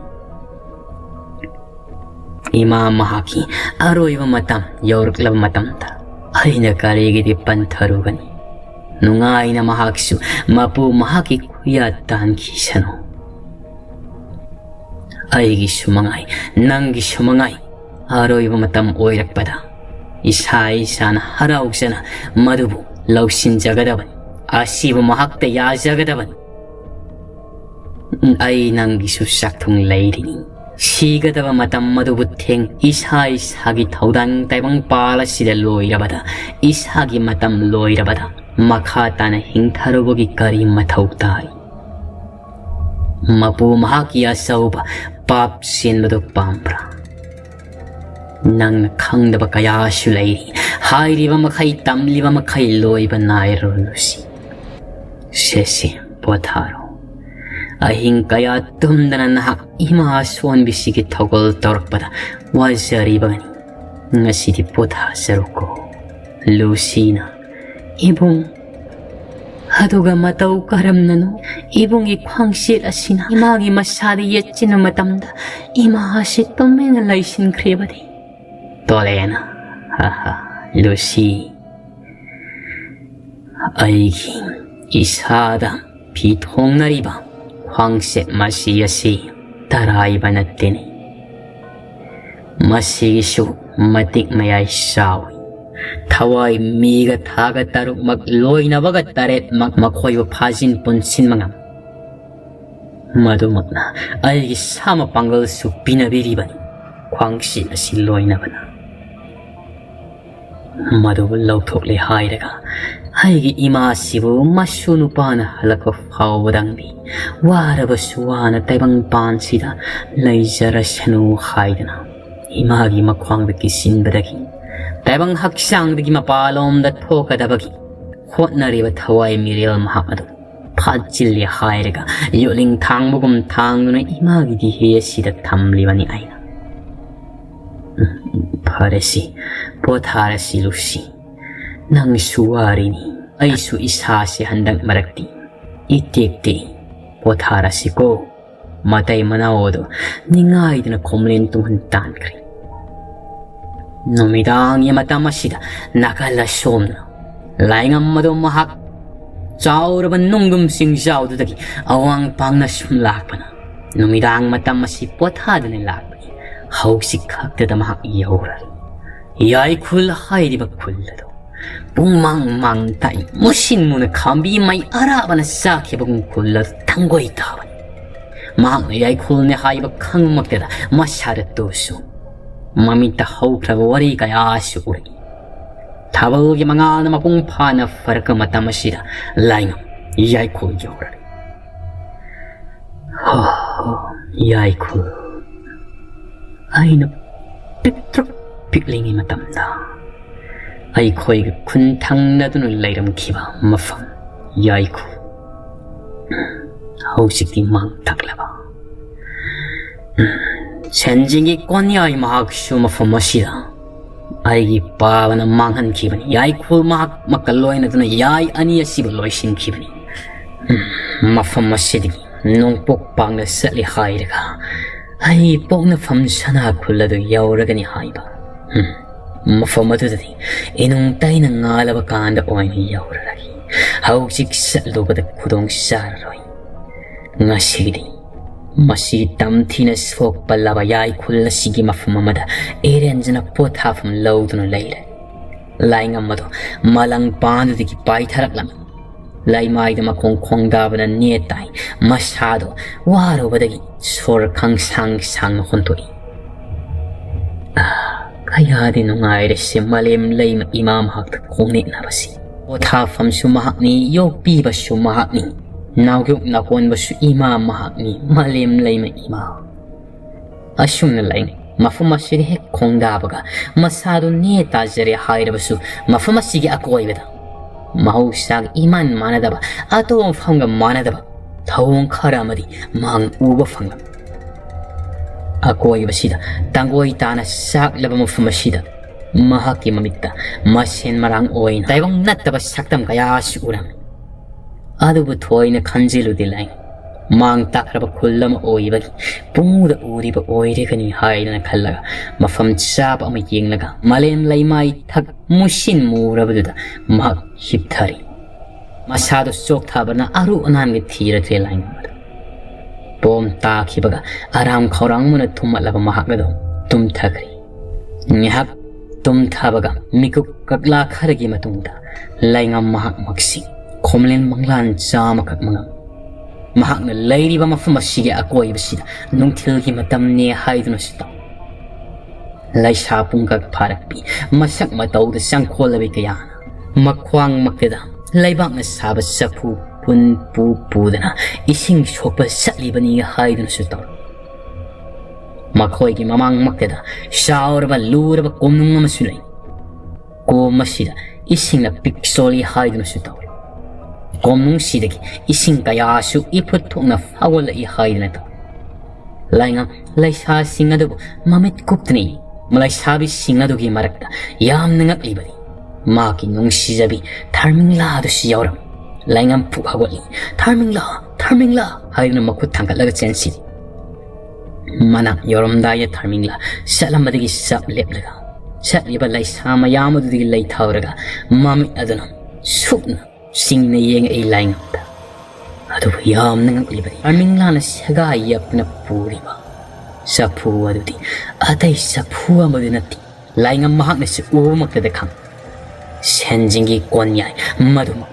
ꯏꯃꯥ ꯃꯍꯥꯛꯀꯤ ꯑꯔꯣꯏꯕ ꯃꯇꯝ ꯌꯧꯔꯛꯂꯕ ꯃꯇꯝꯗ ꯑꯩꯅ ꯀꯔꯤꯒꯤꯗꯤ ꯄꯟꯊꯔꯨꯒꯅꯤ? ꯅꯨꯡꯉꯥꯏꯅ ꯃꯍꯥꯛꯁꯨ ꯃꯄꯨ ꯃꯍꯥꯛꯀꯤ ꯈꯨꯌꯥ ꯇꯥꯟꯈꯤꯁꯅꯨ꯫ ꯑꯩꯒꯤꯁꯨ ꯃꯉꯥꯏ, ꯅꯪꯒꯤꯁꯨ ꯃꯉꯥꯏ, ꯑꯔꯣꯏꯕ ꯃꯇꯝ ꯑꯣꯏꯔꯛꯄꯗ ꯏꯁꯥ ꯏꯁꯥꯅ ꯍꯔꯥꯎꯖꯅ ꯃꯗꯨꯕꯨ ꯂꯧꯁꯤꯟꯖꯒꯗꯕꯅꯤ꯫ ꯑꯁꯤꯕꯨ ꯃꯍꯥꯛꯇ ꯌꯥꯖꯒꯗꯕꯅꯤ꯫ ꯑꯩ ꯅꯪꯒꯤꯁꯨ ꯆꯥꯛꯊꯨꯡ ꯂꯩꯔꯤꯅꯤ꯫ ꯁꯤꯒꯗꯕ ꯃꯇꯝ ꯑꯗꯨꯕꯨ ꯊꯦꯡ ꯏꯁꯥ ꯏꯁꯥꯒꯤ ꯊꯧꯗꯥꯡ ꯇꯥꯏꯕꯪ ꯄꯥꯜ ꯑꯁꯤꯗ ꯂꯣꯏꯔꯕꯗ, ꯏꯁꯥꯒꯤ ꯃꯇꯝ ꯂꯣꯏꯔꯕꯗ ꯃꯈꯥ ꯇꯥꯅ ꯍꯤꯡꯊꯔꯨꯕꯒꯤ ꯀꯔꯤ ꯃꯊꯧ ꯇꯥꯏ? ꯃꯄꯨ ꯃꯍꯥꯛꯀꯤ ꯑꯆꯧꯕ ꯄꯥꯞ ꯆꯦꯟꯕꯗꯨ ꯄꯥꯝꯕ꯭ꯔꯥ? ꯅꯪꯅ ꯈꯪꯗꯕ ꯀꯌꯥꯁꯨ ꯂꯩꯔꯤ꯫ ꯍꯥꯏꯔꯤꯕ ꯃꯈꯩ, ꯇꯝꯂꯤꯕ ꯃꯈꯩ ꯂꯣꯏꯕ ꯅꯥꯏꯔꯣꯏ ꯂꯨꯁꯤ꯫ ꯁꯦꯁꯦ, ꯄꯣꯊꯥꯔꯣ꯫ ꯑꯍꯤꯡ ꯀꯌꯥ ꯇꯨꯝꯗꯅ ꯅꯍꯥꯛ ꯏꯃꯥ ꯑꯁꯣꯟꯕꯤꯁꯤꯒꯤ ꯊꯧꯒꯜ ꯇꯧꯔꯛꯄꯗ ꯋꯥꯖꯔꯤꯕꯅꯤ꯫ ꯉꯁꯤꯗꯤ ꯄꯣꯊꯥꯖꯔꯣꯀꯣ꯫ ꯂꯨꯁꯤꯅ, ꯏꯕꯨꯡ, ꯑꯗꯨꯒ ꯃꯇꯧ ꯀꯔꯝꯅꯅꯣ ꯏꯕꯨꯡꯒꯤ ꯈ꯭ꯋꯥꯡꯁꯦꯠ ꯑꯁꯤꯅ ꯏꯃꯥꯒꯤ ꯃꯁꯥꯗ ꯌꯦꯠꯁꯤꯟꯕ ꯃꯇꯝꯗ ꯏꯃꯥ ꯑꯁꯤ ꯇꯨꯃꯤꯟꯅ ꯂꯩꯁꯤꯟꯈ꯭ꯔꯤꯕꯅꯤ꯫ ꯇꯣꯂꯦꯅ, "ꯍꯥ ꯍꯥ, ꯂꯨꯁꯤ, ꯑꯩꯒꯤ ꯏꯁꯥꯗ ꯐꯤ ꯊꯣꯡꯅꯔꯤꯕ ꯈ꯭ꯋꯥꯡꯁꯦꯠ ꯃꯁꯤ ꯑꯁꯤ ꯇꯔꯥꯏꯕ ꯅꯠꯇꯦꯅꯦ꯫ ꯃꯁꯤꯒꯤꯁꯨ ꯃꯇꯤꯛ ꯃꯌꯥꯏ ꯆꯥꯎꯏ꯫ ꯊꯋꯥꯏ ꯃꯤꯒ ꯊꯥꯒ ꯇꯔꯨꯛꯃꯛ ꯂꯣꯏꯅꯕꯒ ꯇꯔꯦꯠꯃꯛ ꯃꯈꯣꯏꯕꯨ ꯐꯥꯖꯤꯟ ꯄꯨꯟꯁꯤꯟꯕ ꯉꯝ꯫ ꯃꯗꯨꯃꯛꯅ ꯑꯩꯒꯤ ꯁꯥ ꯃꯄꯥꯡꯒꯜꯁꯨ ꯄꯤꯅꯕꯤꯔꯤꯕꯅꯤ ꯈ꯭ꯋꯥꯡꯁꯦꯠ ꯑꯁꯤ ꯂꯣꯏꯅꯕꯅ꯫ ꯃꯗꯨꯕꯨ ꯂꯧꯊꯣꯛꯂꯦ ꯍꯥꯏꯔꯒ ꯑꯩꯒꯤ ꯏꯃꯥꯁꯤꯕꯨ ꯃꯁꯨ ꯅꯨꯄꯥꯅ ꯍꯜꯂꯛꯄ ꯐꯥꯎꯕꯗꯪꯗꯤ ꯋꯥꯔꯕꯁꯨ ꯋꯥꯅ ꯇꯥꯏꯕꯪ ꯄꯥꯟꯁꯤꯗ ꯂꯩꯖꯔꯁꯅꯨ" ꯍꯥꯏꯗꯅ ꯏꯃꯥꯒꯤ ꯃꯈ꯭ꯋꯥꯡꯗ ꯀꯤꯁꯤꯟꯕꯗꯒꯤ ꯇꯥꯏꯕꯪ ꯍꯛꯆꯥꯡꯗꯒꯤ ꯃꯄꯥꯂꯣꯝꯗ ꯊꯣꯛꯀꯗꯕꯒꯤ ꯍꯣꯠꯅꯔꯤꯕ ꯊꯋꯥꯏ ꯃꯤꯔꯦꯜ ꯃꯍꯥꯛ ꯑꯗꯨ ꯐꯥꯖꯤꯜꯂꯦ ꯍꯥꯏꯔꯒ ꯌꯣꯠꯂꯤꯡ ꯊꯥꯡꯕꯒꯨꯝ ꯊꯥꯡꯗꯨꯅ ꯏꯃꯥꯒꯤ ꯗꯤꯍꯦ ꯑꯁꯤꯗ ꯊꯝꯂꯤꯕꯅꯤ ꯑꯩꯅ꯫ "ꯎꯝ, ꯐꯔꯦꯁꯤ, ꯄꯣꯊꯥꯔꯁꯤ ꯂꯨꯁꯤ꯫ ꯅꯪꯁꯨ ꯋꯥꯔꯤꯅꯤ, ꯑꯩꯁꯨ ꯏꯁꯥꯁꯦ ꯍꯟꯗꯛ ꯃꯔꯛꯇꯤ ꯏꯇꯦꯛ ꯇꯦꯛꯏ꯫ ꯄꯣꯊꯥꯔꯁꯤꯀꯣ꯫" ꯃꯇꯩ ꯃꯅꯥꯎ ꯑꯗꯨ ꯅꯤꯡꯉꯥꯏꯗꯨꯅ ꯈꯣꯝꯂꯦꯟ ꯇꯨꯡꯍꯟ ꯇꯥꯟꯈ꯭ꯔꯦ꯫ ꯅꯨꯃꯤꯗꯥꯡꯒꯤ ꯃꯇꯝ ꯑꯁꯤꯗ ꯅꯥꯀꯜ ꯑꯁꯣꯝꯗ ꯂꯥꯏꯉꯝ ꯑꯗꯨ ꯃꯍꯥꯛ ꯆꯥꯎꯔꯕ ꯅꯨꯡꯗꯨꯝ ꯆꯤꯡꯖꯥꯎꯗꯨꯗꯒꯤ ꯑꯋꯥꯡ ꯄꯥꯡꯅ ꯁꯨꯝ ꯂꯥꯛꯄꯅ ꯅꯨꯃꯤꯗꯥꯡ ꯃꯇꯝ ꯑꯁꯤ ꯄꯣꯊꯥꯗꯨꯅ ꯂꯥꯛꯄꯅꯤ꯫ ꯍꯧꯖꯤꯛ ꯈꯛꯇꯗ ꯃꯍꯥꯛ ꯌꯧꯔꯔꯦ꯫ ꯌꯥꯏꯈꯨꯜ ꯍꯥꯏꯔꯤꯕ ꯈꯨꯜ ꯑꯗꯨ ꯄꯨꯡꯃꯥꯡ ꯃꯥꯡ ꯇꯥꯏ꯫ ꯃꯨꯁꯤꯟ ꯃꯨꯅ ꯈꯥꯝꯕꯤ ꯃꯩ ꯑꯔꯥꯕꯅ ꯆꯥꯛꯈꯤꯕꯒꯨꯝ ꯈꯨꯜ ꯑꯗꯨ ꯊꯪꯒꯣꯏ ꯇꯥꯕꯅꯤ꯫ ꯃꯍꯥꯛꯅ ꯌꯥꯏꯈꯨꯜꯅꯦ ꯍꯥꯏꯕ ꯈꯪꯃꯛꯇꯗ ꯃꯁꯥꯗ ꯇꯨꯁꯨ ꯃꯃꯤꯠꯇ ꯍꯧꯈ꯭ꯔꯕ ꯋꯥꯔꯤ ꯀꯌꯥꯁꯨ ꯎꯔꯛꯏ꯫ ꯊꯥꯕꯜꯒꯤ ꯃꯉꯥꯜꯅ ꯃꯄꯨꯡ ꯐꯥꯅ ꯐꯔꯛꯄ ꯃꯇꯝ ꯑꯁꯤꯗ ꯂꯥꯏꯉꯝ ꯌꯥꯏꯈꯨꯜ ꯌꯧꯔꯛꯏ꯫ ꯍꯣ, ꯌꯥꯏꯈꯨꯜ꯫ ꯑꯩꯅ ꯄꯤꯛꯇ꯭ꯔꯨꯛ ꯄꯤꯛꯂꯤꯉꯩ ꯃꯇꯝꯗ ꯑꯩꯈꯣꯏꯒ ꯈꯨꯟ ꯊꯪꯅꯗꯨꯅ ꯂꯩꯔꯝꯈꯤꯕ ꯃꯐꯝ ꯌꯥꯏꯈꯨꯜ꯫ ꯍꯧꯖꯤꯛꯇꯤ ꯃꯥꯡ ꯊꯛꯂꯕ ꯁꯦꯟꯖꯦꯡꯒꯤ ꯀꯣꯟꯌꯥꯏ ꯃꯍꯥꯛꯁꯨ ꯃꯐꯝ ꯑꯁꯤꯗ ꯑꯩꯒꯤ ꯄꯥꯕꯅ ꯃꯥꯡꯍꯟꯈꯤꯕꯅꯤ꯫ ꯌꯥꯏꯈꯨꯜ ꯃꯍꯥꯛꯃꯛꯀ ꯂꯣꯏꯅꯗꯨꯅ ꯌꯥꯏ ꯑꯅꯤ ꯑꯁꯤꯕꯨ ꯂꯣꯏꯁꯤꯟꯈꯤꯕꯅꯤ꯫ ꯎꯝ, ꯃꯐꯝ ꯑꯁꯤꯗꯒꯤ ꯅꯣꯡꯄꯣꯛ ꯄꯥꯡꯅ ꯆꯠꯂꯤ ꯍꯥꯏꯔꯒ ꯑꯩ ꯄꯣꯛꯅꯐꯝ ꯁꯅꯥ ꯈꯨꯜ ꯑꯗꯨ ꯌꯧꯔꯒꯅꯤ ꯍꯥꯏꯕ꯫ ꯎꯝ, ꯃꯐꯝ ꯑꯗꯨꯗꯗꯤ ꯏꯅꯨꯡ ꯇꯩꯅ ꯉꯥꯜꯂꯕ ꯀꯥꯟꯗ ꯑꯣꯏꯅ ꯌꯧꯔꯔꯒꯦ꯫ ꯍꯧꯖꯤꯛ ꯆꯠꯂꯨꯕꯗ ꯈꯨꯗꯣꯡ ꯆꯥꯔꯔꯣꯏ꯫ ꯉꯁꯤꯒꯤꯗꯤ ꯃꯁꯤꯒꯤ ꯇꯝꯊꯤꯅ ꯁꯣꯛꯄ ꯂꯕ ꯌꯥꯏꯈꯨꯜ ꯑꯁꯤꯒꯤ ꯃꯐꯝ ꯑꯃꯗ ꯏꯔꯦꯟꯖꯅ ꯄꯣꯊꯥꯐꯝ ꯂꯧꯗꯨꯅ ꯂꯩꯔꯦ꯫ ꯂꯥꯏꯉꯝ ꯑꯗꯣ ꯃꯂꯪ ꯄꯥꯟꯗꯨꯗꯒꯤ ꯄꯥꯏꯊꯔꯛꯂꯝꯃꯤ꯫ ꯂꯩꯃꯥꯏꯗ ꯃꯈꯣꯡ ꯈꯣꯡꯗꯥꯕꯅ ꯅꯦꯠ ꯇꯥꯏ꯫ ꯃꯁꯥꯗꯣ ꯋꯥꯔꯨꯕꯗꯒꯤ ꯁꯣꯔ ꯈꯪꯁꯥꯡ ꯁꯥꯡꯅ ꯍꯣꯟꯊꯣꯛꯏ꯫ ꯑꯥ, ꯀꯌꯥꯗꯤ ꯅꯨꯡꯉꯥꯏꯔꯦ ꯁꯤ ꯃꯥꯂꯦꯝ ꯂꯩꯃ ꯏꯃꯥ ꯃꯍꯥꯛꯇ ꯈꯣꯡꯅꯦꯠꯅꯕꯁꯤ꯫ ꯄꯣꯊꯥꯐꯝꯁꯨ ꯃꯍꯥꯛꯅꯤ, ꯌꯣꯛꯄꯤꯕꯁꯨ ꯃꯍꯥꯛꯅꯤ, ꯅꯥꯎꯌꯣꯛ ꯅꯥꯀꯣꯟꯕꯁꯨ ꯏꯃꯥ ꯃꯍꯥꯛꯅꯤ, ꯃꯥꯂꯦꯝ ꯂꯩꯃ ꯏꯃꯥ꯫ ꯑꯁꯨꯝꯅ ꯂꯩ꯫ ꯃꯐꯝ ꯑꯁꯤꯗ ꯍꯦꯛ ꯈꯣꯡꯗꯥꯕꯒ ꯃꯁꯥꯗꯨ ꯅꯦ ꯇꯥꯖꯔꯦ ꯍꯥꯏꯔꯕꯁꯨ, ꯃꯐꯝ ꯑꯁꯤꯒꯤ ꯑꯀꯣꯏꯕꯗ ꯃꯍꯧꯁꯥꯒ ꯏꯃꯥꯟ ꯃꯥꯟꯅꯗꯕ, ꯑꯇꯣꯞꯄ ꯃꯐꯝꯒ ꯃꯥꯟꯅꯗꯕ ꯊꯧꯑꯣꯡ ꯈꯔ ꯑꯃꯗꯤ ꯃꯍꯥꯛꯅ ꯎꯕ ꯐꯪꯂꯝꯃꯤ꯫ ꯑꯀꯣꯏꯕꯁꯤꯗ ꯇꯥꯡꯒꯣꯏ ꯇꯥꯅ ꯆꯥꯛꯂꯕ ꯃꯐꯝ ꯑꯁꯤꯗ ꯃꯍꯥꯛꯀꯤ ꯃꯃꯤꯠꯇ ꯃꯁꯦꯟ ꯃꯔꯥꯡ ꯑꯣꯏꯅ ꯇꯥꯏꯕꯪ ꯅꯠꯇꯕ ꯁꯛꯇꯝ ꯀꯌꯥꯁꯨ ꯎꯔꯝꯃꯤ꯫ ꯑꯗꯨꯕꯨ ꯊꯣꯏꯅ ꯈꯟꯖꯤꯜꯂꯨꯗꯦ ꯂꯥꯏ꯫ ꯃꯥꯡ ꯇꯥꯛꯈ꯭ꯔꯕ ꯈꯨꯜ ꯑꯃ ꯑꯣꯏꯕꯒꯤ ꯄꯨꯡꯎꯗ ꯎꯔꯤꯕ ꯑꯣꯏꯔꯒꯅꯤ ꯍꯥꯏꯗꯅ ꯈꯜꯂꯒ, ꯃꯐꯝ ꯆꯥꯕ ꯑꯃ ꯌꯦꯡꯂꯒ, ꯃꯥꯂꯦꯝ ꯂꯩꯃꯥꯏ ꯊꯛ ꯃꯨꯁꯤꯟ ꯃꯨꯔꯕꯗꯨꯗ ꯃꯍꯥꯛ ꯍꯤꯞꯊꯔꯤ꯫ ꯃꯁꯥꯗꯨ ꯆꯣꯛꯊꯕꯅ ꯑꯔꯨ ꯑꯅꯥꯟꯒ ꯊꯤꯔꯗ꯭ꯔꯦ ꯂꯥꯏꯉꯝꯕꯗ꯫ ꯄꯣꯝ ꯇꯥꯈꯤꯕꯒ ꯑꯔꯥꯝ ꯈꯧꯔꯥꯡꯕꯅ ꯊꯨꯝꯃꯠꯂꯕ ꯃꯍꯥꯛ ꯑꯗꯨ ꯇꯨꯝꯊꯈ꯭ꯔꯦ꯫ ꯉꯥꯏꯍꯥꯛ ꯇꯨꯝꯊꯕꯒ ꯃꯤꯀꯨꯞ ꯀꯛꯂꯥ ꯈꯔꯒꯤ ꯃꯇꯨꯡꯗ ꯂꯩꯉꯝ ꯃꯍꯥꯛꯃꯛꯁꯤ ꯈꯣꯝꯂꯦꯟ ꯃꯪꯂꯥꯟ ꯆꯥꯃꯈꯛ ꯃꯉꯝ꯫ ꯃꯍꯥꯛꯅ ꯂꯩꯔꯤꯕ ꯃꯐꯝ ꯑꯁꯤꯒꯤ ꯑꯀꯣꯏꯕꯁꯤꯗ ꯅꯨꯡꯊꯤꯜꯒꯤ ꯃꯇꯝꯅꯦ ꯍꯥꯏꯗꯨꯅꯁꯨ ꯇꯧ꯫ ꯂꯩꯁꯥ ꯄꯨꯡꯀꯛ ꯐꯥꯔꯛꯄꯤ, ꯃꯁꯛ ꯃꯇꯧꯗ ꯆꯪꯈꯣꯜꯂꯕꯤ ꯀꯌꯥꯅ ꯃꯈ꯭ꯋꯥꯡꯃꯛꯇꯗ ꯂꯩꯕꯥꯛꯅ ꯁꯥꯕ ꯆꯐꯨ ꯄꯨꯟ ꯄꯨ ꯄꯨꯗꯅ ꯏꯁꯤꯡ ꯁꯣꯛꯄ ꯆꯠꯂꯤꯕꯅꯤ ꯍꯥꯏꯗꯨꯅꯁꯨ ꯇꯧꯔꯤ꯫ ꯃꯈꯣꯏꯒꯤ ꯃꯃꯥꯡꯃꯛꯇꯗ ꯆꯥꯎꯔꯕ ꯂꯨꯔꯕ ꯀꯣꯝꯅꯨꯡ ꯑꯃꯁꯨ ꯂꯩ꯫ ꯀꯣꯝ ꯑꯁꯤꯗ ꯏꯁꯤꯡꯅ ꯄꯤꯛ ꯆꯣꯜꯂꯤ ꯍꯥꯏꯗꯨꯅꯁꯨ ꯇꯧꯏ꯫ ꯀꯣꯝꯅꯨꯡꯁꯤꯗꯒꯤ ꯏꯁꯤꯡ ꯀꯌꯥꯁꯨ ꯏꯐꯨꯠ ꯊꯣꯛꯅ ꯐꯥꯎꯒꯠꯂꯛꯏ ꯍꯥꯏꯗꯨꯅ ꯇꯧꯏ꯫ ꯂꯥꯏꯉꯝ ꯂꯩꯁꯥꯁꯤꯡ ꯑꯗꯨꯕꯨ ꯃꯃꯤꯠ ꯀꯨꯞꯇꯅ ꯌꯦꯡꯏ꯫ ꯂꯩꯁꯥꯕꯤꯁꯤꯡ ꯑꯗꯨꯒꯤ ꯃꯔꯛꯇ ꯌꯥꯝꯅ ꯉꯛꯂꯤꯕꯗꯤ ꯃꯍꯥꯛꯀꯤ ꯅꯨꯡꯁꯤꯖꯕꯤ ꯊꯔꯃꯤꯡꯂꯥ ꯑꯗꯨꯁꯨ ꯌꯥꯎꯔꯝꯃꯤ꯫ ꯂꯥꯏꯉꯝ ꯐꯨꯛ ꯍꯧꯒꯠꯂꯤ꯫ "ꯊꯔꯃꯤꯡꯂꯥ! ꯊꯔꯃꯤꯡꯂꯥ!" ꯍꯥꯏꯗꯨꯅ ꯃꯈꯨꯠ ꯊꯥꯡꯒꯠꯂꯒ ꯆꯦꯟꯁꯤꯜꯂꯤ꯫ ꯃꯅꯥꯛ ꯌꯧꯔꯝꯗꯥꯏꯗ ꯊꯔꯃꯤꯡꯂꯥ ꯆꯠꯂꯝꯕꯗꯒꯤ ꯆꯞ ꯂꯦꯞꯂꯒ ꯆꯠꯂꯤꯕ ꯂꯩꯁꯥ ꯃꯌꯥꯝ ꯑꯗꯨꯗꯒꯤ ꯂꯩꯊꯍꯧꯔꯒ ꯃꯃꯤꯠ ꯑꯗꯨꯅ ꯁꯨꯞꯅ ꯆꯤꯡꯅ ꯌꯦꯡꯉꯛꯏ ꯂꯥꯏꯉꯝꯗ꯫ ꯑꯗꯨꯕꯨ ꯌꯥꯝꯅ ꯉꯛꯂꯤꯕꯗꯤ ꯊꯔꯃꯤꯡꯂꯥꯅ ꯁꯦꯒꯥꯏ ꯌꯦꯛꯇꯨꯅ ꯄꯨꯔꯤꯕ ꯆꯐꯨ ꯑꯗꯨꯗꯤ ꯑꯇꯩ ꯆꯐꯨ ꯑꯃꯗꯤ ꯅꯠꯇꯦ꯫ ꯂꯥꯏꯉꯝ ꯃꯍꯥꯛꯅꯁꯨ ꯎꯕꯃꯛꯇꯗ ꯈꯪ꯫ ꯁꯦꯟꯖꯤꯡꯒꯤ ꯀꯣꯟꯌꯥꯏ ꯃꯗꯨꯃꯛ꯫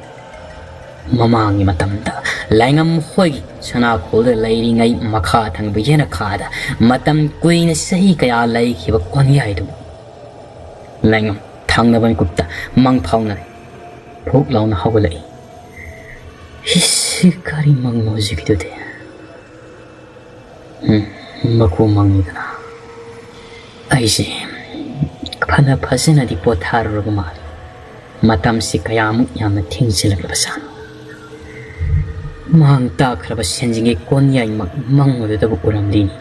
ꯃꯃꯥꯡꯒꯤ ꯃꯇꯝꯗ ꯂꯥꯏꯉꯝ ꯃꯈꯣꯏꯒꯤ ꯁꯅꯥꯈꯣꯜꯗ ꯂꯩꯔꯤꯉꯩ ꯃꯈꯥ ꯊꯪꯕ ꯌꯦꯅꯈꯥꯗ ꯃꯇꯝ ꯀꯨꯏꯅ ꯆꯍꯤ ꯀꯌꯥ ꯂꯩꯈꯤꯕ ꯀꯣꯟꯌꯥꯏꯗꯨ ꯂꯥꯏꯉꯝ ꯊꯪꯅꯕ ꯃꯤꯀꯨꯞꯇ ꯃꯪ ꯐꯥꯎꯅꯔꯦ꯫ ꯐꯨꯛ ꯂꯥꯎꯅ ꯍꯧꯒꯠꯂꯛꯏ꯫ "ꯏꯁ, ꯀꯔꯤ ꯃꯪꯅꯣ ꯍꯧꯖꯤꯛꯀꯤꯗꯨꯗꯤ? ꯎꯝ, ꯃꯀꯨ ꯃꯪꯉꯤꯗꯅ꯫ ꯑꯩꯁꯦ ꯐꯅ ꯐꯖꯅꯗꯤ ꯄꯣꯊꯥꯔꯨꯔꯕ ꯃꯥꯜꯂꯤ꯫ ꯃꯇꯝꯁꯤ ꯀꯌꯥꯃꯨꯛ ꯌꯥꯝꯅ ꯊꯦꯡꯖꯤꯜꯂꯛꯂꯕ ꯖꯥꯠꯅꯣ? ꯃꯥꯡ ꯇꯥꯛꯈ꯭ꯔꯕ ꯁꯦꯟꯖꯤꯡꯒꯤ ꯀꯣꯟꯌꯥꯏꯃꯛ ꯃꯪꯕꯗꯨꯗꯕꯨ ꯎꯔꯝꯂꯤꯅꯤ꯫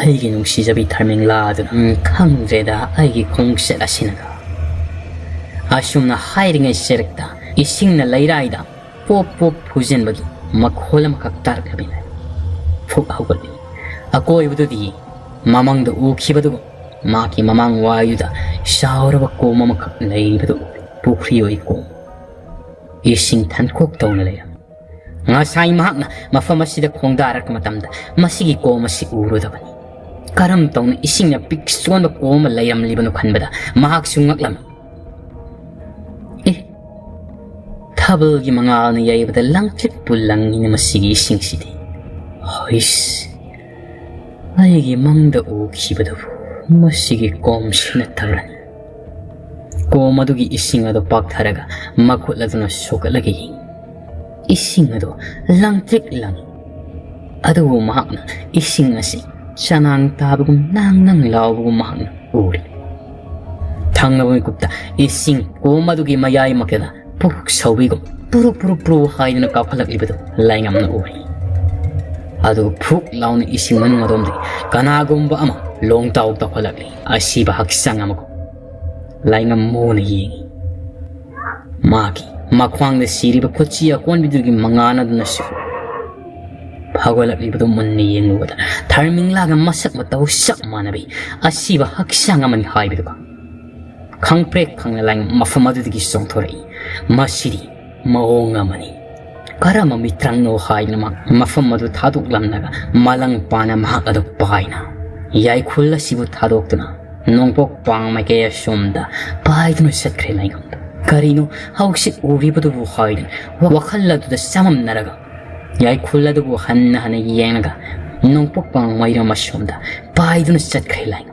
ꯑꯩꯒꯤ ꯅꯨꯡꯁꯤꯖꯕꯤ ꯊꯔꯃꯤꯡꯂꯥ ꯑꯗꯨꯅ, ꯎꯝ, ꯈꯪꯗ꯭ꯔꯦꯗ, ꯑꯩꯒꯤ ꯈꯣꯡꯆꯠ ꯑꯁꯤꯅꯒ"꯫ ꯑꯁꯨꯝꯅ ꯍꯥꯏꯔꯤꯉꯩ ꯆꯦꯔꯛꯇ ꯏꯁꯤꯡꯅ ꯂꯩꯔꯥꯏꯗ ꯄꯣꯞ ꯄꯣꯞ ꯐꯨꯖꯤꯟꯕꯒꯤ ꯃꯈꯣꯜ ꯑꯃꯈꯛ ꯇꯥꯔꯛꯂꯕꯅꯤ꯫ ꯐꯨꯛ ꯍꯧꯒꯠꯂꯤ꯫ ꯑꯀꯣꯏꯕꯗꯨꯗꯤ ꯃꯃꯪꯗ ꯎꯈꯤꯕꯗꯨꯒ ꯃꯍꯥꯛꯀꯤ ꯃꯃꯥꯡ ꯋꯥꯏꯗꯨꯗ ꯆꯥꯎꯔꯕ ꯀꯣꯝ ꯑꯃꯈꯛ ꯂꯩꯔꯤꯕꯗꯨ ꯎꯔꯦ꯫ ꯄꯨꯈ꯭ꯔꯤ ꯑꯣꯏ ꯀꯣꯝ꯫ ꯏꯁꯤꯡ ꯊꯟꯀꯣꯛ ꯇꯧꯅ ꯂꯩꯔꯝꯃꯤ꯫ ꯉꯁꯥꯏ ꯃꯍꯥꯛꯅ ꯃꯐꯝ ꯑꯁꯤꯗ ꯈꯣꯡꯗꯥꯔꯛꯄ ꯃꯇꯝꯗ ꯃꯁꯤꯒꯤ ꯀꯣꯝ ꯑꯁꯤ ꯎꯔꯨꯗꯕꯅꯤ꯫ ꯀꯔꯝ ꯇꯧꯅ ꯏꯁꯤꯡꯅ ꯄꯤꯛ ꯆꯣꯟꯕ ꯀꯣꯝ ꯑꯃ ꯂꯩꯔꯝꯂꯤꯕꯅꯣ ꯈꯟꯕꯗ ꯃꯍꯥꯛꯁꯨ ꯉꯛꯂꯝꯃꯤ꯫ "ꯑꯦ, ꯊꯥꯕꯜꯒꯤ ꯃꯉꯥꯜꯅ ꯌꯩꯕꯗ ꯂꯪꯇ꯭ꯔꯤꯛꯄꯨ ꯂꯪꯉꯤꯅꯦ ꯃꯁꯤꯒꯤ ꯏꯁꯤꯡꯁꯤꯗꯤ꯫ ꯍꯩꯁ, ꯑꯩꯒꯤ ꯃꯪꯗ ꯎꯈꯤꯕꯗꯨꯕꯨ ꯃꯁꯤꯒꯤ ꯀꯣꯝꯁꯤꯅ ꯇꯧꯔꯅꯤ"꯫ ꯀꯣꯝ ꯑꯗꯨꯒꯤ ꯏꯁꯤꯡ ꯑꯗꯨ ꯄꯥꯛꯊꯔꯒ ꯃꯈꯨꯠ ꯑꯗꯨꯅ ꯁꯣꯛꯀꯠꯂꯒ ꯌꯦꯡꯉꯤ꯫ ꯏꯁꯤꯡ ꯑꯗꯨ ꯂꯪꯇ꯭ꯔꯤꯛ ꯂꯪꯉꯤ꯫ ꯑꯗꯨꯕꯨ ꯃꯍꯥꯛꯅ ꯏꯁꯤꯡ ꯑꯁꯤ ꯆꯅꯥꯡ ꯇꯥꯕꯒꯨꯝ ꯅꯥꯡ ꯅꯥꯡ ꯂꯥꯎꯕꯒꯨꯝ ꯃꯍꯥꯛꯅ ꯎꯔꯤ꯫ ꯊꯪꯅꯕ ꯃꯤꯀꯨꯞꯇ ꯏꯁꯤꯡ ꯀꯣꯝ ꯑꯗꯨꯒꯤ ꯃꯌꯥꯏ ꯃꯛꯇꯗ ꯄꯨꯛ ꯁꯧꯕꯤꯒꯨꯝ ꯄꯨꯔꯨ ꯄꯨꯔꯨ ꯄꯨꯔꯨ ꯍꯥꯏꯗꯨꯅ ꯀꯥꯎꯈꯠꯂꯛꯂꯤꯕꯗꯨ ꯂꯥꯏꯉꯝꯅ ꯎꯔꯤ꯫ ꯑꯗꯨꯒ ꯐꯨꯛ ꯂꯥꯎꯅ ꯏꯁꯤꯡ ꯃꯅꯨꯡ ꯑꯗꯣꯝꯗꯒꯤ ꯀꯅꯥꯒꯨꯝꯕ ꯑꯃ ꯂꯣꯡꯇꯥꯎ ꯇꯧꯈꯠꯂꯛꯂꯤ꯫ ꯑꯁꯤꯕ ꯍꯛꯆꯥꯡ ꯑꯃꯒꯨꯝ ꯂꯥꯏꯉꯝ ꯃꯨꯅ ꯌꯦꯡꯏ꯫ ꯃꯥꯒꯤ ꯃꯈ꯭ꯋꯥꯡꯗ ꯁꯤꯔꯤꯕ ꯈꯨꯠꯁꯤ ꯑꯀꯣꯟꯕꯤꯗꯨꯒꯤ ꯃꯉꯥꯜ ꯑꯗꯨꯅ ꯁꯤꯕꯨ ꯐꯒꯠꯂꯛꯂꯤꯕꯗꯨ ꯃꯨꯟꯅ ꯌꯦꯡꯂꯨꯕꯗ ꯊꯔꯃꯤꯡꯂꯥꯒ ꯃꯁꯛ ꯃꯇꯧ ꯆꯞ ꯃꯥꯟꯅꯕꯤ ꯑꯁꯤꯕ ꯍꯛꯆꯥꯡ ꯑꯃꯅꯤ ꯍꯥꯏꯕꯗꯨꯒ ꯈꯪꯄ꯭ꯔꯦꯛ ꯈꯪꯅ ꯂꯥꯏꯉꯝ ꯃꯐꯝ ꯑꯗꯨꯗꯒꯤ ꯆꯣꯡꯊꯣꯔꯛꯏ꯫ ꯃꯁꯤꯗꯤ ꯃꯑꯣꯡ ꯑꯃꯅꯤ꯫ ꯀꯔꯝꯕ ꯃꯤꯇ꯭ꯔꯪꯅꯣ ꯍꯥꯏꯗꯨꯅ ꯃꯥ ꯃꯐꯝ ꯑꯗꯨ ꯊꯥꯗꯣꯛꯂꯝꯂꯒ ꯃꯂꯪ ꯄꯥꯅ ꯃꯍꯥꯛ ꯑꯗꯨ ꯄꯥꯏꯅ ꯌꯥꯏꯈꯨꯜ ꯑꯁꯤꯕꯨ ꯊꯥꯗꯣꯛꯇꯨꯅ ꯅꯣꯡꯄꯣꯛ ꯄꯥꯡ ꯃꯥꯏꯀꯩ ꯑꯁꯣꯝꯗ ꯄꯥꯏꯗꯨꯅ ꯆꯠꯈ꯭ꯔꯦ ꯂꯥꯏꯉꯝ꯫ ꯀꯔꯤꯅꯣ ꯍꯧꯖꯤꯛ ꯎꯔꯤꯕꯗꯨꯕꯨ ꯍꯥꯏꯗꯨꯅ ꯋꯥꯈꯜ ꯑꯗꯨꯗ ꯆꯃꯝꯅꯔꯒ ꯌꯥꯏꯈꯨꯜ ꯑꯗꯨꯕꯨ ꯍꯟꯅ ꯍꯟꯅ ꯌꯦꯡꯂꯒ ꯅꯣꯡꯄꯣꯛ ꯄꯥꯡ ꯃꯥꯏꯔꯝ ꯑꯁꯣꯝꯗ ꯄꯥꯏꯗꯨꯅ ꯆꯠꯈ꯭ꯔꯦ ꯂꯥꯏꯉꯝ꯫